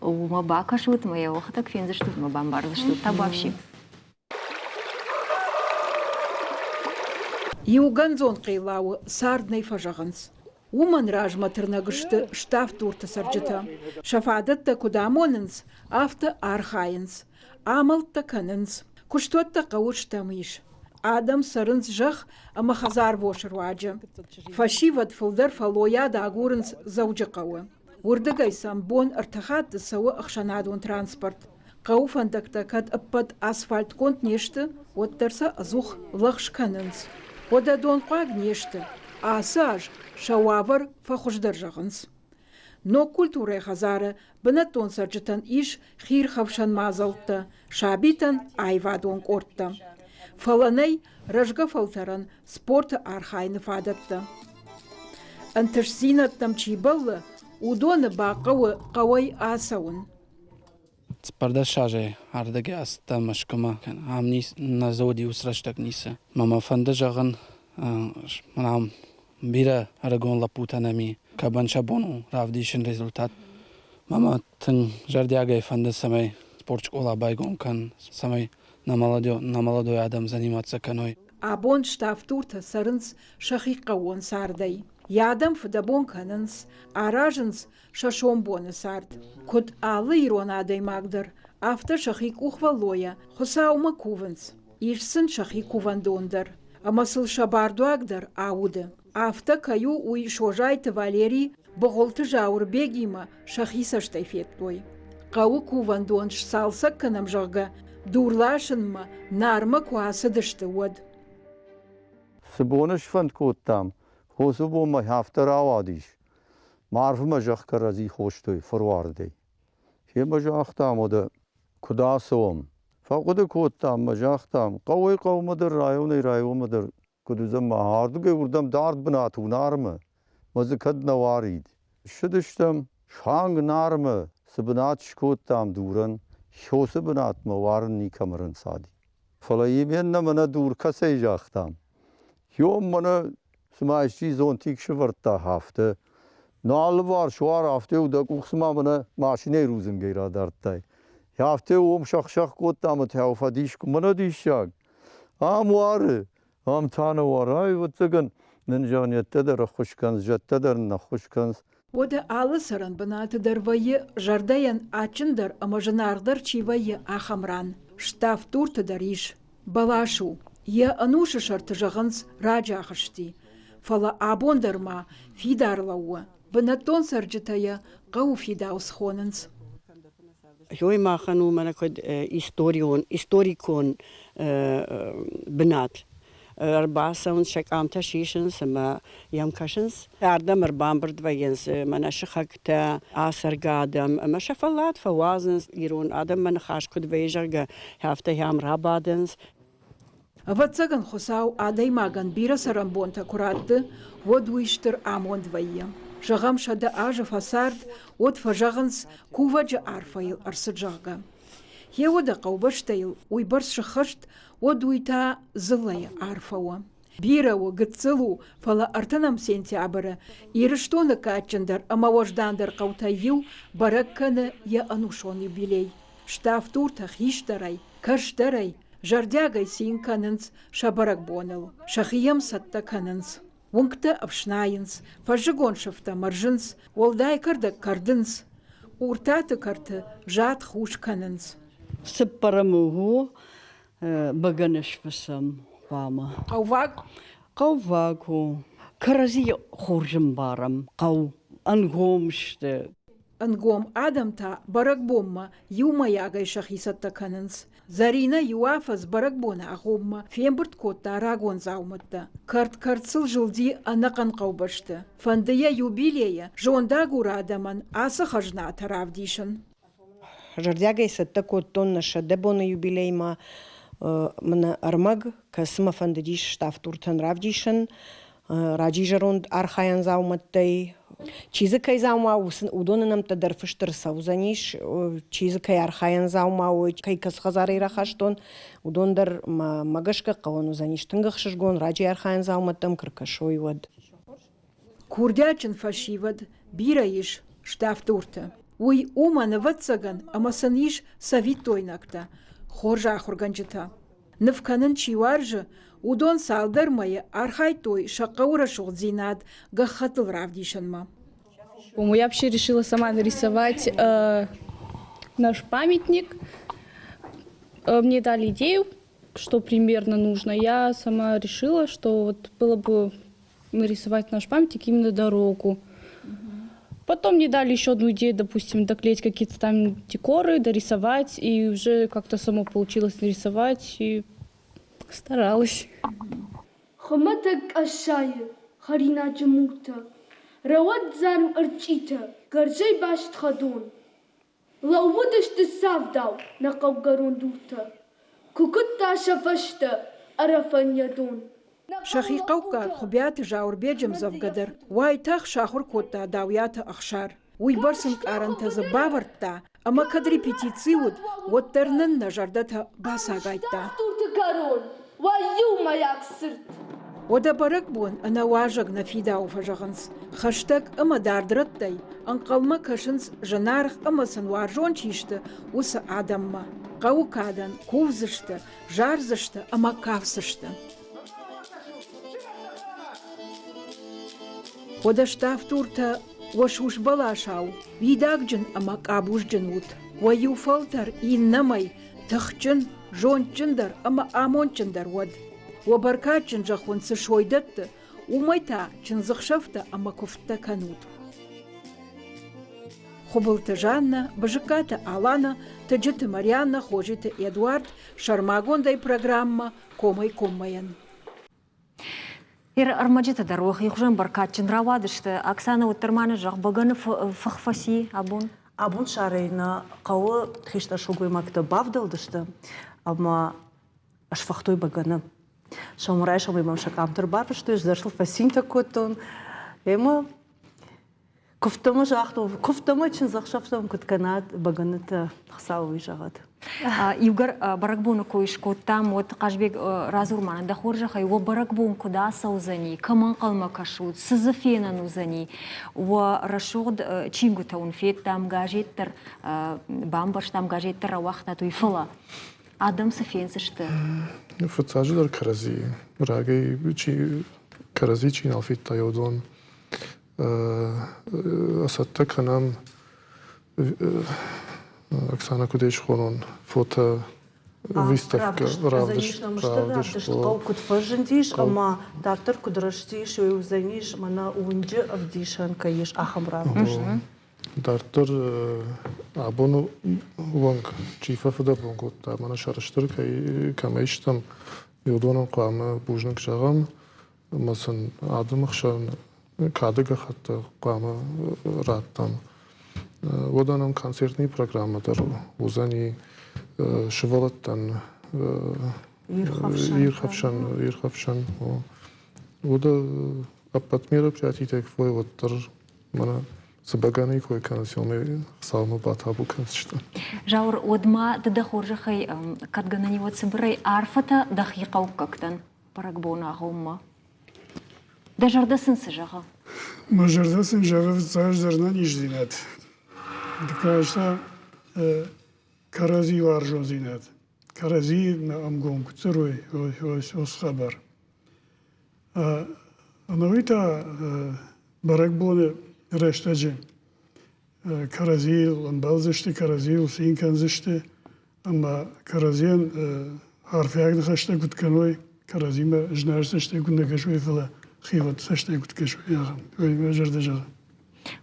уымӕ бакӕсут ӕмӕ йӕ уӕхӕдӕг фендзыстут ӕмӕ бамбардзыстут. Табуафси. Иугӕндзон хъеллауы цард нӕ фӕзӕгъынц. Уымӕн размӕ тырнӕг сты Ставд-Дурты цӕрджытӕ. Сӕ фадӕттӕ куыд амонынц, афтӕ архайынц, амӕлттӕ кӕнынц. Куыстуӕттӕ хъӕуы стӕм ис. Адӕм цӕрынц зӕхх ӕмӕ хӕдзарвосы руаджы. Фӕсивӕд фылдӕр фӕллойад агурынц Дзӕуджыхъӕуы. Уырдыгӕй сӕм бон ӕртӕ хатты цӕуы ӕхсӕнадон транспорт. Хъӕуы фӕндӕгтӕ кӕд ӕппӕт асфальтгонд не сты, уӕддӕр сӕ ӕдзух лӕгъз кӕнынц. Уӕдӕ донхъуаг не сты. Ацы аз сӕ уавӕр фӕхуыздӕр зӕгъынц. Ног культурӕйы хӕдзары бынӕттон цӕрджытӕн ис хиирхӕфсӕн мадзӕлттӕ, сабитӕн аивадон къордтӕ. Фӕлӕ нӕй рӕзгӕ фӕлтӕрӕн спорты архайыны фадӕттӕ. Ӕнтыстдзинӕдтӕм чи бӕллы, уыдоны бахъӕуы хъӕуӕй ацӕуын. 14 азӕй ардыгӕй ацыдтӕн Мӕскуымӕ. Ам нӕ дзы уыди уыцы рӕстӕг ницы. Мӕ мӕ фӕнды зӕгъын, ам бирӕ ӕрыгон лӕппутӕ нӕм и, кӕмӕн сӕ бон у равдисын результат. Мӕ мӕ тынг зӕрдиагӕй фӕнды, цӕмӕй спортскъола байгом кӕн, цӕмӕй нӕ молодой адӕм заниматься кӕной. Абон ставддуртӕ цӕрынц сӕхи хъӕууон цардӕй. Йӕ адӕм фыдӕбон кӕнынц, аразынц сӕ сомбоны цард. Куыд алы ирон адӕймаг дӕр, афтӕ сӕхи къухвӕллойӕ Хуыцаумӕ кувынц. Ис сын сӕхи кувӕндон дӕр, ӕмӕ сыл сӕ бардуаг дӕр ауды. Афтӕ кӕй у, уый Созайты Валери Быгъуылты Зауырбегимӕ сӕхи цӕстӕй федтой. Хъӕуы кувӕндон сцалцӕг кӕнӕм, зӕгъгӕ, дур ласынмӕ Нармӕ куы ацыдысты, уӕд. Цы боны сфӕнд кодтам, уыцы бонмӕ афтӕ рауадис. Арвмӕ зӕхх кӕрӕдзи хостой фыруардӕй. Семӕ загътам, уӕдӕ куыд ацӕуӕм? Фӕхъуыды кодтам мӕ загътам, хъӕуӕй хъӕумӕ дӕр, районӕй районмӕ дӕр куыд уыдзӕн мӕ ардыгӕй уырдӕм дард бынат у Нармӕ, мӕ дзы кӕд нӕ уарид. Ссыдыстӕм суанг Нармӕ, цы бынат скодтам дурӕн, уыцы бынатмӕ уарын никӕм ӕрӕнцади. Фӕлӕ именно мӕнӕ дур кӕцӕй загътам, Йом мӕнӕ цыма исчи зонтик сывӕрдта афтӕ. Нӕ алыварс уар афтӕ у, дӕ къух цыма мӕнӕ машинӕйы рудзынгӕй радардтай. Афтӕ уым сӕх-сӕх кодта ӕмӕ та фӕдис мӕнӕ диссаг. Ам уары, ам та нӕ уары. Ӕвӕццӕгӕн нын зӕгънӕттӕ дӕр ӕххуыс кӕнынц, зӕдтӕ дӕр нын ӕххуыс кӕнынц. Уӕдӕ алы цӕрӕн бынаты дӕр вӕййы зӕрдӕйӕн адджындӕр ӕмӕ зынаргъдӕр чи вӕййы, ахӕм ран. Ставд-Дурты дӕр ис. Бӕлас у. Йӕ ӕнусы сӕрты зӕгъынц, раджы ахызти. Фӕлӕ абон дӕр ма фидар лӕууы. Бынӕттон цӕрджытӕ йӕ хъӕуы фидауц хонынц. Ёй махӕн у мӕнӕ куыд историон, историкон бынат. Ӕрбацӕуынц, сӕ къамтӕ сисынц ӕмӕ йӕм кӕсынц. Ардӕм ӕрбамбырд вӕййынц мӕнӕ сыхӕгтӕ, ацӕргӕ адӕм ӕмӕ сӕ фӕллад фӕуадзынц. Ирон адӕммӕ ныхас куыд вӕййы, зӕгъгӕ, афтӕ йӕм рабадынц. Ӕвӕццӕгӕн, Хуыцау адӕймагӕн бирӕ цӕрӕнбонтӕ куы ратты, уӕд уый стыр амонд вӕййы. Зӕгъӕм, 100 азы фӕцард, уӕд фӕзӕгъынц, кувӕджы арфӕйыл ӕрцыд, зӕгъгӕ. Гъеуӕдӕ хъӕубӕстӕ йыл уыйбӕрц сыххӕст, уӕд уый та дзыллӕйы арфӕ у. Бирӕ у, гыццыл у, фӕлӕ ӕртынӕм сентябры Ирыстоны кадджындӕр ӕмӕ уӕздандӕр хъӕутӕй иу бӕрӕг кӕны йӕ ӕнусон юбилей. Ставд-Дуртӕ хистӕрӕй, кӕстӕрӕй, зӕрдиагӕй цин кӕнынц сӕ бӕрӕгбоныл, сӕхи йӕм цӕттӕ кӕнынц. Уынгтӕ ӕфснайынц, фӕззыгон сыфтӕ мӕрзынц, уӕлдай кӕрдӕг кӕрдынц. Уртаты кӕрты зад хус кӕнынц. Цыппӕрӕм у бӕгӕны сфыцӕм хъуамӕ. Хъӕуваг? Хъӕуваг у. Кӕрӕдзи хорз ӕмбарӕм. Хъӕу ӕнгом сты. Ӕнгом адӕм та бӕрӕгбонмӕ иумӕйагӕй сӕхи цӕттӕ кӕнынц. Зӕринӕ иу афӕдз бӕрӕгбоны агъоммӕ фембырд кодта рагон дзаумӕттӕ. Кӕрт-кӕрцыл зылди ӕнӕхъӕн хъӕубӕсты. Фӕнды йӕ юбилейы зондагур адӕмӕн ацы хӕзнатӕ равдисын. Зӕрдиагӕй цӕттӕ кодтон нӕ 100 боны юбилеймӕ мын ӕрмӕг, кӕцы мӕ фӕндыдис ставддуртӕн равдисын. Раджы зӕронд архайӕн дзаумӕттӕй чи дзы кӕй дзаума у, уыдоны нӕмттӕ дӕр фыст ӕрцӕудзӕнис. Чи дзы кӕй архайӕн дзаума у, кӕй кӕцы хӕдзарӕй рахастон, уыдон дӕр мӕ гӕсгӕ хъӕуӕн уыдзӕнис тынг ӕхсызгон, раджы архайӕн дзаумӕттӕм куы ркӕсой, уӕд. Курдиатджын фӕсивӕд бирӕ ис Ставд-Дурты. Уый уымӕн, ӕвӕццӕгӕн, ӕмӕ сын ис цӕвиттойнӕгтӕ, хорз ахуыргӕнджытӕ. Ныв кӕнын чи уарзы, уыдон цалдӕр мӕйы архайдтой сӕ хъӕуы рӕсугъддзинад гӕххӕттыл равдисынмӕ. Я вообще решила сама нарисовать наш памятник. Мне дали идею, что примерно нужно. Я сама решила, что вот было бы нарисовать наш памятник именно дорогу. Потом мне дали еще одну идею, допустим, доклеить какие-то там декоры, дорисовать, и уже как-то само получилось нарисовать, и старалась. Хуымӕтӕг къӕссайы хӕринаджы муртӕ, рӕуӕддзарм ӕрчъитӕ, гӕрзӕй баст хӕдон. Лӕууыдысты цавдау нӕ хъӕугӕрон дуртӕ, Куы куыдта сӕ фӕстӕ Ӕрӕфӕн йӕ дон. Сӕхи хъӕуккаг Хуыбиаты Зауырбеджы ӕмдзӕвгӕ дӕр уайтагъд сахуыр кодта Дауиаты Ӕхсар. Уыйбӕрц ӕнкъарӕнтӕ дзы бавӕрдта, ӕмӕ кӕд репетици уыд, уӕддӕр нын нӕ зӕрдӕтӕ бацагайдта. Дурты кӕрон уӕ иумӕйаг цырт. Уӕдӕ бӕрӕгбон ӕнӕ уазӕг нӕ фидауы фӕзӕгъынц. Хӕстӕг ӕмӕ дард рӕттӕй ӕнхъӕлмӕ кӕсынц зынаргъ ӕмӕ сын уарзон чи сты, уыцы адӕммӕ. Хъӕуы кадӕн кувдзысты, зардзысты ӕмӕ кафдзысты. Уӕдӕ ставддуртӕ уӕ сусбӕласау уидагджын ӕмӕ къабузджын ут. Уӕ иу фӕлтӕр иннӕмӕй тыхджын, зондджындӕр ӕмӕ амондджындӕр уӕд. Уӕ бӕркадджын зӕхх уын цы сой дӕтты, уымӕй та чындзыхсӕвтӕ ӕмӕ куывдтӕ кӕнут. Хуыбылты Жаннӕ, Бызыккаты Алана, Тыджыты Марианнӕ, Хозиты Эдуард, сӕрмагондӕй программӕ «Комӕй-коммӕйӕн». Ӕрмӕджытӕ дӕр уӕхи хуызӕн бӕркадджын рауадысты. Оксана, уӕддӕр ма нӕ зӕгъ, бӕгӕны фых фӕци абон? Абон сарӕй нӕ хъӕуы хистӕр сылгоймӕгтӕ бавдӕлдысты ӕмӕ сфыхтой бӕгӕны. Сӕумӕрайсомӕй мӕм сӕ къамтӕ ӕрбарвыстой, ӕз дӕр сыл фӕцинтӕ кодтон. Ӕмӕ Куывдтӕмӕ загътон, куывдтӕмӕ чындзӕхсӕвтӕм куыд кӕнат бӕгӕнытӕ, Хуыцау уый зӕгъӕд. Иугӕр бӕрӕгбоны кой скодтам, уӕд Хъазбег, радзур ма нын дӕ хорзӕхӕй, уӕ бӕрӕгбон куыд ацӕудзӕни, кӕм ӕнхъӕлмӕ кӕсут, цы дзы фенӕн уыдзӕни? Уӕ рӕсугъд чингуытӕ уын федтам, газет дӕр бамбӕрстам, газет дӕр рауагътат уый, фӕлӕ адӕм цы фендзысты? Фыццаджыдӕр кӕрӕдзи рагӕй чи кӕрӕдзи чи нал федта, уыдон цӕттӕ кӕнӕм Оксана, куыд ӕй схонон, фото выставка равдыст равдыст хъӕу куыд фӕзындис ӕмӕ дарддӕр куыд рӕзтис, уый уыдзӕнис мӕнӕ уынджы ӕвдисӕн кӕй ис, ахӕм равдыст. Дарддӕр абоны онг чи фӕфыдӕбон кодта, мӕнӕ сӕрыстыр кӕй кӕмӕй стӕм, уыдонӕн хъуамӕ бузныг зӕгъӕм ӕмӕ сын адӕмы хсӕн кады гӕххӕттӕ хъуамӕ раттӕм. Уӕдӕ нӕм концертный программӕ дӕр уыдзӕни сывӕллӕттӕн ирхӕфсӕн, ирхӕфсӕн. Уӕдӕ ӕппӕт мероприятитӕ куы фой, уӕддӕр мӕнӕ цы бӕгӕныйы кой кӕнынц, уымӕй Хуыцаумӕ батабу кӕндзысты. Зауыр, уӕд ма ды дӕ хорзӕхӕй кӕд гӕнӕн и, уӕд цыбырӕй арфӕтӕ дӕхи хъӕуккӕгтӕн бӕрӕгбоны агъоммӕ. Дӕ зӕрдӕ сын цы зӕгъы? Мӕ зӕрдӕ сын зӕгъы фыццаджыдӕр ӕнӕниздзинад. Дыккаг та кӕрӕдзи уарзондзинад. Кӕрӕдзиимӕ ӕмгом куы цӕрой, уыцы хабар. Ӕнӕуый та бӕрӕгбоны рӕстӕджы кӕрӕдзийыл ӕмбӕлдзысты, кӕрӕдзийыл цин кӕндзысты ӕмӕ кӕрӕдзийӕн арфиаг ныхӕстӕ куыд кӕной, кӕрӕдзимӕ знаг цӕстӕй куыд нӕ кӕсой, фӕлӕ хивӕнд цӕстӕй куыд кӕсой, ахӕм. Уый мӕ зӕрдӕ зӕгъы.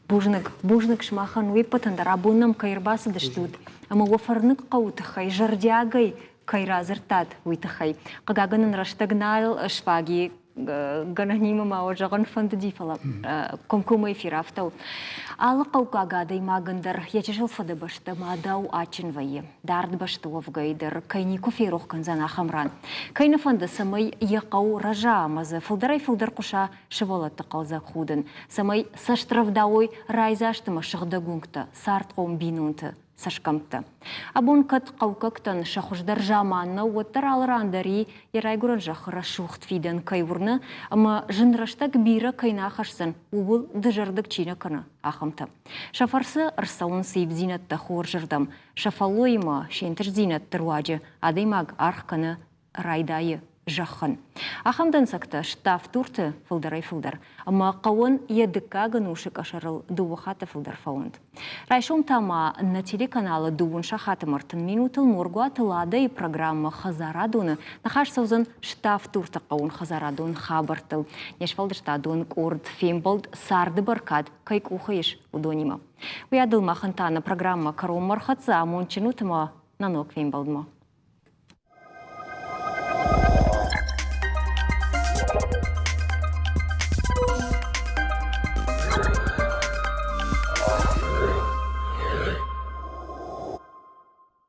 Бузныг, бузныг сымахӕн уе ппӕтӕн дӕр абон нӕм кӕй ӕрбацыдыстут ӕмӕ уӕ фӕрныг хъӕуы тыххӕй зӕрдиагӕй кӕй радзырдтат, уый тыххӕй. Хъыгагӕн нын рӕстӕг нал сфаг и, гӕнӕнимӕ ма уӕ зӕгъын фӕндыди, фӕлӕ комкоммӕ эфир афтӕ у. Алы хъӕуккаг адӕймагӕн дӕр йӕ чысыл фыдыбӕстӕ мадау адджын вӕййы. Дард бӕсты уӕвгӕй дӕр кӕй никуы ферох кӕндзӕн ахӕм ран. Кӕй нӕ фӕнды, цӕмӕй йӕ хъӕу рӕза ӕмӕ дзы фылдӕрӕй-фылдӕр хъуыса сывӕллӕтты хъӕлдзӕг худын, цӕмӕй цӕст рӕвдауой райдзаст ӕмӕ сыгъдӕг уынгтӕ, цардхъом бинонты цӕсгӕмттӕ. Абон кӕд хъӕуккӕгтӕн сӕ хуыздӕр заман нӕу, уӕддӕр алы ран дӕр и, йӕ райгуырӕн зӕххы рӕсугъд фидӕн кӕй уырны ӕмӕ зын рӕстӕг бирӕ кӕй нӕ ахӕсдзӕн, ууыл дызӕрдыг чи нӕ кӕны, ахӕмтӕ. Сӕ фӕрцы ӕрцӕуынц ивддзинӕдтӕ хорзырдӕм, сӕ фӕллоимӕ се нтыстдзинӕдты руаджы адӕймаг аргъ кӕны райдайы зӕххӕн. Ахӕм дӕнцӕгтӕ ставддурты фылдӕрӕй-фылдӕр, ӕмӕ хъӕуӕн йӕ дыккаг ӕнусы къӕсӕрыл дыууӕ хатты фылдӕр фӕуынд. Райсом та ма нӕ телеканалы дыууын сахаты 30 минутыл Моргуаты Ладӕйы программӕ «Хӕдзарадон-ы» ныхас цӕудзӕн ставддурты хъӕуон хӕдзарадон хабӕрттыл. Не сфӕлдыстадон къорд фембӕлд царды бӕркад кӕй къухы ис, уыдонимӕ. Уый адыл махӕн та нӕ программӕ кӕронмӕ ӕрхӕццӕ, амондджын ут ӕмӕ нӕ ног фембӕлдмӕ.